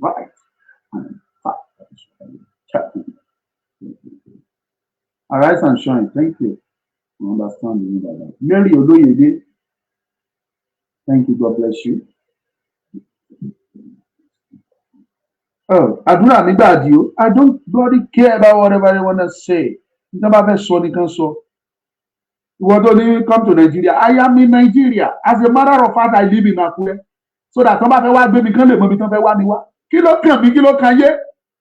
Right. Arise and shine. Thank you. I understand you like that. Mary Oloyede. Thank you. God bless you. Oh, àdúrà mi gbà di o. I don't bloody care about whatever they wanna say. Nígbà bá fẹ́ sọ nìkan sọ. Ìwọ tó ní come to Nigeria. I am in Nigeria. As a matter of fact, I live in Akure. So that tán bá fẹ́ wá gbé mi, kán lè mọ ibi tán fẹ́ wá mi wá. Kí ló kàn mí? Kí ló kàn yé?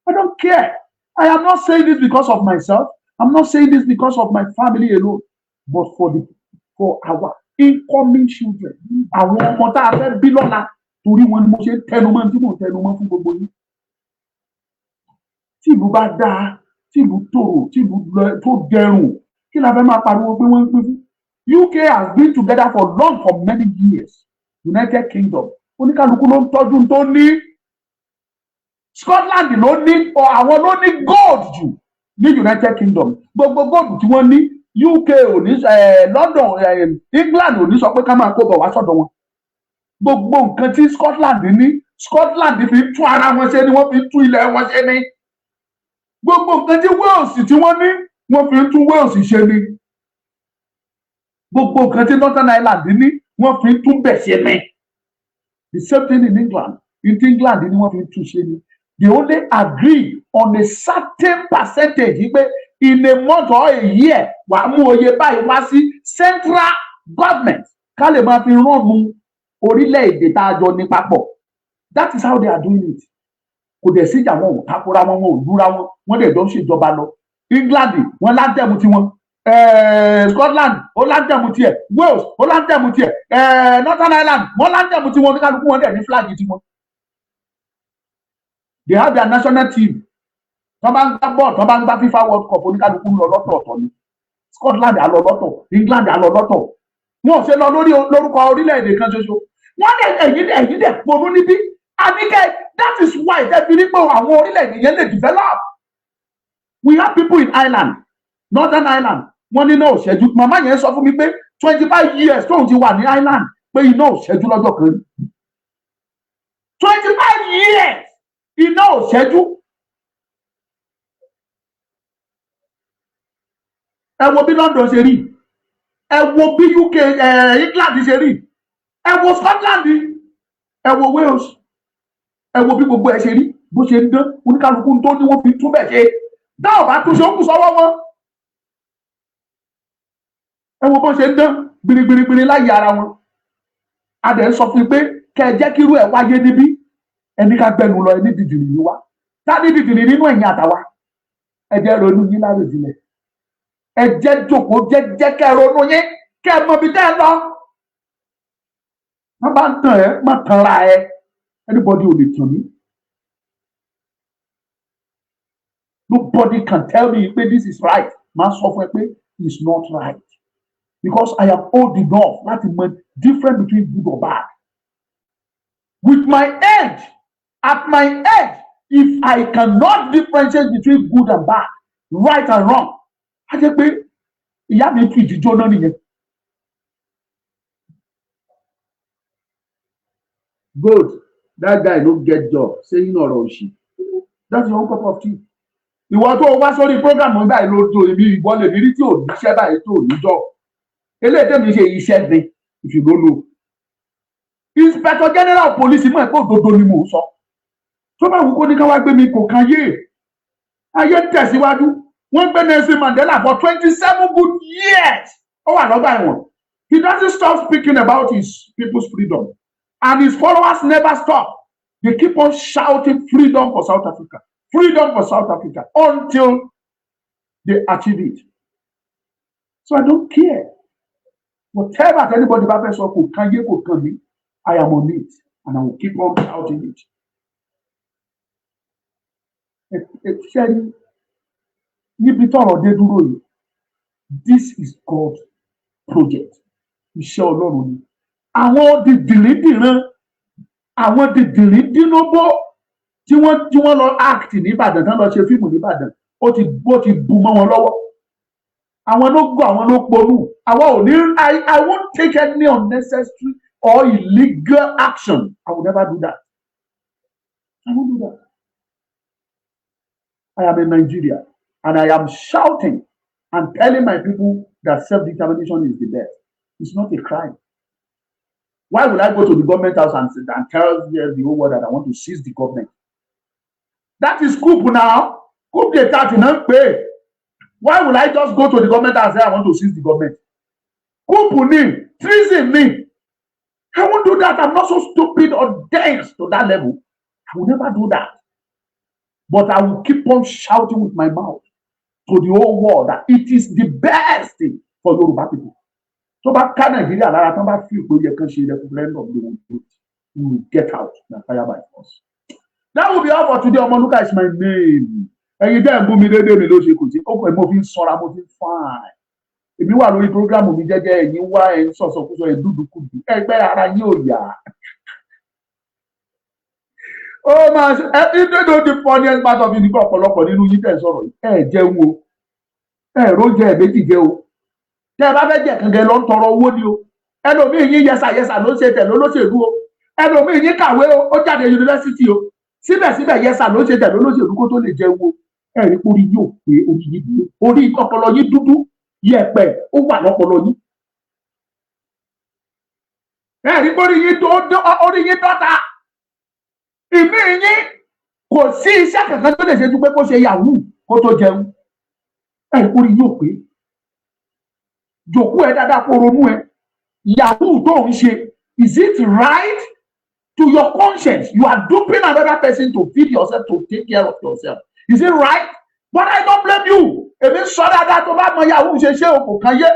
I don't care. I am not saying this because of myself. I'm not saying this because of my family alone, but for our incoming children. Àwọn ọmọ tá a fẹ́ bí lọ́la, torí wọn ni mo ṣe ń tẹnumọ́ tí mò ń tẹnumọ́ fún gbogbo yín. Tí ìlú bá dáa, tí ìlú tòrò, tí ìlú tó dẹrùn, kí la fẹ́ máa pariwo pé wọ́n ń pín fún? UK has been together for long, for many years. United Kingdom, oníkálukú ló ń tọ́jú tó ní. Scotland ló ní, àwọn ló ní gold jù ní United Kingdom. Gbogbo gold tí wọ́n ní, UK ò ní, London, England ò ní sọ pé ká máa kó bọ̀ wá sọ́dọ̀ wọn. Gbogbo nǹkan tí Scotland ní, Scotland fi tún ara wọn ṣe ni, wọ́n fi tún ilẹ̀ wọn ṣe ni. Gbogbo nǹkan tí Wales tí wọ́n ní, wọ́n fi tún Wales ṣe ni. Gbogbo nǹkan tí Northern Ireland ní, wọ́n fi tún bẹ̀ ṣe ni. The same thing in England. In England ni wọ́n fi tún ṣe ni. They only agree on a certain percentage yìí pé in a month or a year, wàá mú oye báyìí wá sí central government, ká lè máa fi run orílẹ̀-èdè tá a jọ ní papọ̀. That is how they are doing it. Kò dẹ̀ síjà, wọn ò takora wọn, wọn ò lúra wọn, wọ́n dẹ̀ jọ ń ṣèjọba lọ. England, wọ́n l'anthem tiwọn. Scotland ó l'anthem tiẹ̀, Wales ó l'anthem tiẹ̀, Northern Ireland wọ́n l'anthem tiwọn. Oníkálukú wọn dẹ̀ ní flag tiwọn. They have their national team. Tó bá ń gbá bọ́ọ̀lù, tó bá ń gbá FIFA World Cup, oníkálukú ń lọ lọ́tọ̀ọ̀tọ̀ ni. Scotland á lọ lọ́tọ̀, England á lọ lọ́tọ̀. Wọn ò ṣe lọ lórí lórúkọ orílẹ̀-èdè kan ṣoṣo. Wọ́n dẹ̀ ẹ̀yin dẹ̀ ponú níbí. Àníkẹ́, that is why ẹ fi rí pé àwọn orílẹ̀-èdè yẹn lè develop. We have people in Ireland, Northern Ireland, wọ́n ní iná ò ṣẹ́jú. Màmá yẹn sọ fún mi pé 25 years tóun ti wà ní Ireland, pé iná ò ṣẹ́jú lọ́jọ́ kan rí. 25 years, iná ò ṣẹ́jú. Ẹ wo bí London ṣe rí, ẹ wo bí UK, England ṣe rí, ẹ wo Scotland, ẹ wo Wales. Ẹ wo bí gbogbo ẹ ṣe rí, bó ṣe ń dán. Oníkálukú tó ní wọ́n fi tún bẹ̀ ṣe. Dá ò bá túnṣe, ó kù sọ́wọ́ wọn. Ẹ wo bó ṣe ń dán gbirigbirigbiri láyé ara wọn. A dẹ̀ ń sọ fún yín pé kẹ́ ẹ jẹ́ kírú ẹ̀ wáyé níbí. Ẹni ká gbẹnu lọ, ẹni dìdìrì ní wá. Tá ní dìdìrì nínú ẹ̀yìn àtàwa? Ẹ jẹ́ ronú yín láròjinlẹ̀. Ẹ jẹ́ jòkó jẹ́jẹ́, kẹ́ ẹ ronú yín, kẹ́ ẹ mọ ibi tẹ́ ẹ lọ. Má bá ń tàn ẹ́, má tanra ẹ. Anybody ò lè tàn mí. Nobody can tell me pé this is right. Má sọ fún ẹ pé it's not right, because I am old enough láti mọ difference between good or bad. With my age, at my age, if I cannot differentiate between good and bad, right and wrong, á jẹ́ pé ìyá mi tún ìdí jóná nìyẹn. Good, that guy no get job saying ọ̀rọ̀ òṣì. That's your own cup of tea. Ìwọ tó wá sórí program báyìí ló tó èmi, ìwọ lè rí tí ò níṣẹ́ báyìí, tó ní job. Eléyìí tẹ̀mí ṣe iṣẹ́ ni. If you don't know, Inspector General of Police mọ̀ ẹ́ pé òdodo ni mò ń sọ. Tó bá wù kó ní ká wá gbé mi, kò kan yé. Ayé ń tẹ̀síwájú. Wọ́n gbé Nelson Mandela for 27 good years, ó wà lọ́gbà ẹ̀wọ̀n. He doesn't stop speaking about his people's freedom, and his followers never stop. They keep on shouting freedom for South Africa, freedom for South Africa, until they achieve it. So I don't care whatever anybody bá fẹ́ sọ. Kò kan yé, kò kan mí. I am on it and I will keep on shouting it. Ṣẹ́rí níbi tọ́rọ̀ dé dúró yìí, this is God project. Iṣẹ́ Ọlọ́run ni. Àwọn dìdìrídìran, àwọn dìdìrídínlóbó tí wọ́n lọ act nìbàdàn, tán lọ ṣe fíìmù nìbàdàn, ó ti bu mọ́ wọn lọ́wọ́. Àwọn ló gbọ́, àwọn ló ponú. Àwọn ò ní. I won't take any unnecessary or illegal action. I will never do that. I won't do that. I am in Nigeria and I am shouting and telling my people that self-determination is the best. It's not a crime. Why would I go to the government house and tell the whole world that I want to seize the government? That is coup now. Coup d'etat náà ń pè é. Why would I just go to the government and say I want to seize the government? Coup ni, treason ni. I won't do that. I'm not so stupid or dense to that level. I will never do that. But I will keep on shouting with my mouth to the whole world that it is the best thing for Yoruba people. Tó bá ká Nàìjíríà lára, tán bá fi ìpò yẹ kán ṣe referendum, they will do it. We will get out na fire by force. That will be all for today. Ọmọlúkà is my name. Ẹ̀yin tẹ́ ẹ̀ ń bú mi déédéé mi ló ṣe kò sí. Ó pẹ̀, mo fi ń sanra, mo fi ń fine. Èmi wà lórí program mi jẹ́jẹ́, ẹ̀yin wá, ẹ̀ ń sọ̀sọ̀kúsọ, ẹ̀ dúdú kudù. Ẹgbẹ́ ara yín ò yá. Ó máa ṣe ẹ ẹ know the funniest part of it nígbà ọ̀pọ̀lọpọ̀ nínú yín tẹ̀ sọ̀rọ̀ yìí, ẹ jẹun o, ẹ róúnjẹ ẹ méjì jẹ o. Tẹ́ ẹ bá fẹ́ jẹ kankan, lọ ń tọrọ owó ni o. Ẹlòmíì yín yẹsà yẹsà ló ń ṣe tẹ̀lé olóṣèlú o. Ẹlòmíì yín kàwé o, ó jáde yunifásitì o, síbẹ̀síbẹ̀ yẹsà ló ń ṣe tẹ̀lé olóṣèlú kó tó lè jẹun o. Ẹ rí orí yóò pé, orí yín dúró, orí ọpọlọ yín dúdú, yẹ̀pẹ̀ ó wà lọ́pọlọ yín. Ẹ rí orí yín tó, orí yín dọ́ta. Ìmí yín kò sí iṣẹ́ kankan tó lè ṣe ju pé kó ṣe yahoo kó tó jẹun. Ẹ rí orí yóò pé. Jòkó ẹ dáadáa, kó ronú ẹ. Yahoo tó ń ṣe, is it right to your conscience? You are duping another person to feed yourself, to take care of yourself. Is it right? But I don't blame you. Èmi ń sọ dáadáa. Tó bá mọ yahoo ṣe ṣe, òkò kan yé.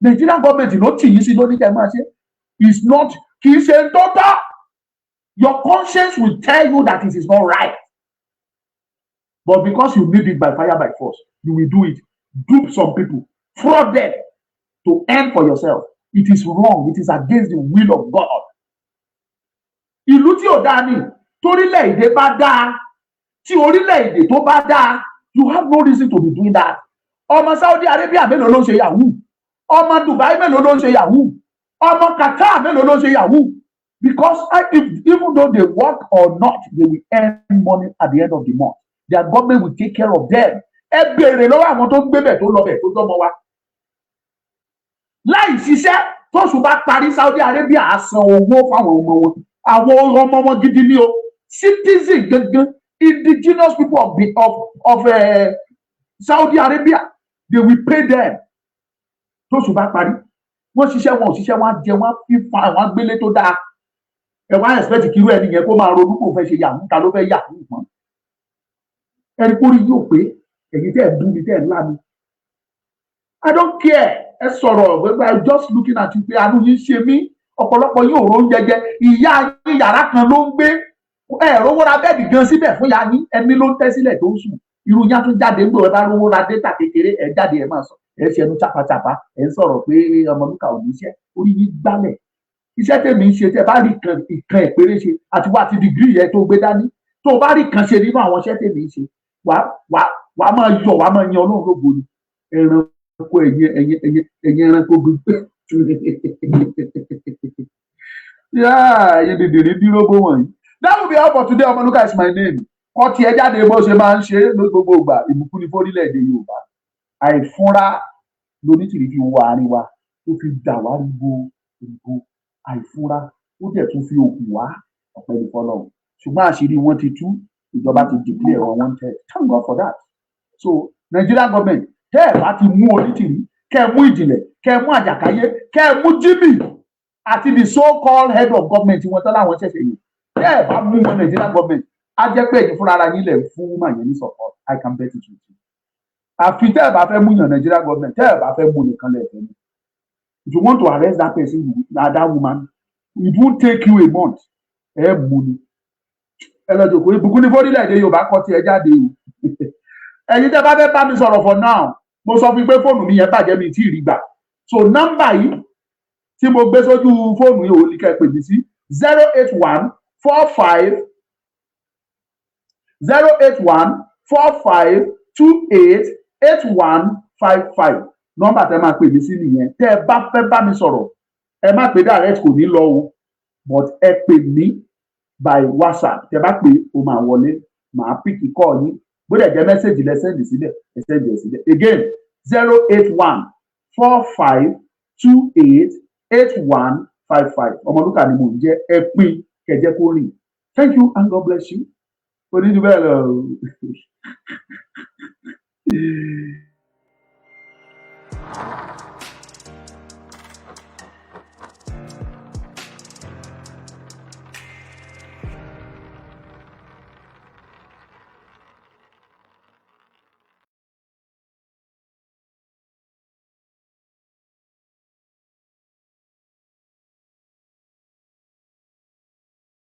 Nigerian government ló tì yín sí lóní kẹ́ máa ṣe. It's not, kì í ṣe tó tọ́. Your conscience will tell you that it is not right, but because you need it by fire by force, you will do it. Dupe some people, fraud them to earn for yourself. It is wrong. It is against the will of God. Ìlú tí ò dáa ni. Torílẹ̀-èdè bá dáa, tí orílẹ̀-èdè tó bá dáa, you have no reason to be doing that. Ọmọ Saudi Arabia mélòó ló ń ṣe yahoo? Ọmọ Dubai mélòó ló ń ṣe yahoo? Ọmọ Qatar mélòó ló ń ṣe yahoo? Because if, even though they work or not, they will earn money at the end of the month. Their government will take care of them. Ẹ béèrè lọ́wọ́ àwọn tó ń gbé bẹ̀, tó lọ bẹ̀, tó dọ́mọ wa láì ṣiṣẹ́. Tóṣù bá parí, Saudi Arabia á san owó fáwọn ọmọ wọn, àwọn ọmọ wọn gidi ní o. Citizen gangan, indigenous people of the of of Saudi Arabia, they will pay them. Tóṣù bá parí, wọ́n ṣiṣẹ́, wọn ò ṣiṣẹ́, wọ́n á jẹ, wọ́n á fi fa àwọn agbélé tó dáa. Ẹ wá expect kí irú ẹni yẹn kó máa ronú kó fẹ́ ṣe yahoo. Ta ló fẹ́ yahoo mọ́? Ẹni kórìí yóò pé ẹ̀yin tẹ́ ẹ̀ bú mi, tẹ́ ẹ̀ ńlá mi, I don't care. Ẹ sọ̀rọ̀ gbẹgbẹ, I'm just looking at you pé àánú yín ṣe mí. Ọ̀pọ̀lọpọ̀ yín ò róúnjẹ jẹ. Ìyá yín, yàrá kan ló ń gbé. Ẹ rówó ra bed gan síbẹ̀ fún ìyá yín, ẹni ló ń tẹ́ sílẹ̀ tó ń sùn. Irú yín á tún jáde ń gbò. Ẹ bá rówó ra data kékeré, ẹ jáde, ẹ máa sọ, ẹ ṣe ẹnu chapachapa, ẹ ń sọ̀rọ̀ pé Ọmọlúkà ò ní iṣẹ́. Orí yín gbálẹ̀. Iṣẹ́ tèmi ń ṣe, tẹ́ bá rí kan ìkan ìpéré ṣe àti wá ti degree yẹn tó gbé dání, tó o bá rí kan ṣe nínú àwọn iṣẹ́ tèmi ń ṣe, wà á máa yọ̀, wà á máa yan Ọlọ́run lógo ni. Ẹranko, ẹ̀yin ẹranko gbogbo, ẹ̀yin dìdìrí dúrógbó wọ̀nyí. That will be all for today. Ọmọlúkà is my name. Kọ́ tiẹ̀ jáde bó ṣe máa ń ṣe ní gbogbo ìgbà. Ìbùkún ní fórílẹ̀-èdè Yorùbá. Àìfúnra l'Onítìrí fi wọ àárín wa, ó fi dà wá ríbo ríbo. Àìfúnra, ó dẹ̀ tún fi òkun wá. Ọpẹ́ ní fọ́lọ́run. Ṣùgbọ́n àṣírí wọn ti tú, ìjọba ti declare wọn wanted. Thank God for that. So Nigerian government, tẹ́ ẹ̀ bá ti mú Onítìrí, kẹ́ ẹ mú Ìjìnlẹ̀, kẹ́ ẹ mú Àjàkáyé, kẹ́ ẹ mú Jimmy àti the so called head of government wọn tán láwọn ṣẹ̀ṣẹ̀ yìí, tẹ́ ẹ̀ bá mú wọn, Nigerian government, á jẹ́ pé ẹ̀yin fúnra ara yín lẹ̀ fún woman yẹn ní support. I can bet it with you. Àfi tẹ́ ẹ̀ bá fẹ́ mú yàn, Nigerian government, tẹ́ ẹ̀ bá fẹ́ mú nìkan lẹ̀ fẹ́ mú. If you want to arrest that person, that woman, it won't take you a month. Ẹ mú ni, ẹ lọ jòkó. Ìbùkún ní fórílẹ̀-èdè Yorùbá. Kọ́ tí ẹ jáde o. Ẹ̀yin tẹ́ bá fẹ́ bá mi sọ̀rọ̀, for now, mo sọ fún yín pé fóònù mi yẹn bàjẹ́, mi tí ì rí gbà. So nọ́mbà yìí tí mo gbé sójú fóònù yìí, ò ní kẹ́ ẹ pè mí sí: 08145 08145288155. Nọ́mbà tẹ́ máa pè mí sí nìyẹn. Tẹ́ ẹ bá fẹ́ bá mi sọ̀rọ̀, ẹ má pè direct, kò ní lọ o, but ẹ pè mí by WhatsApp. Tẹ́ bá pè, ó máa wọlé, màá pick call yín. Bó dẹ̀ jẹ́ message lẹ send síbẹ̀, ẹ send ẹ̀ síbẹ̀. Again, 08145288155. Ọmọlúkà ni mò ń jẹ́. Ẹ pín kẹjẹ kó rìn. Thank you and God bless you. Onídùú bẹ́ẹ̀ lọ.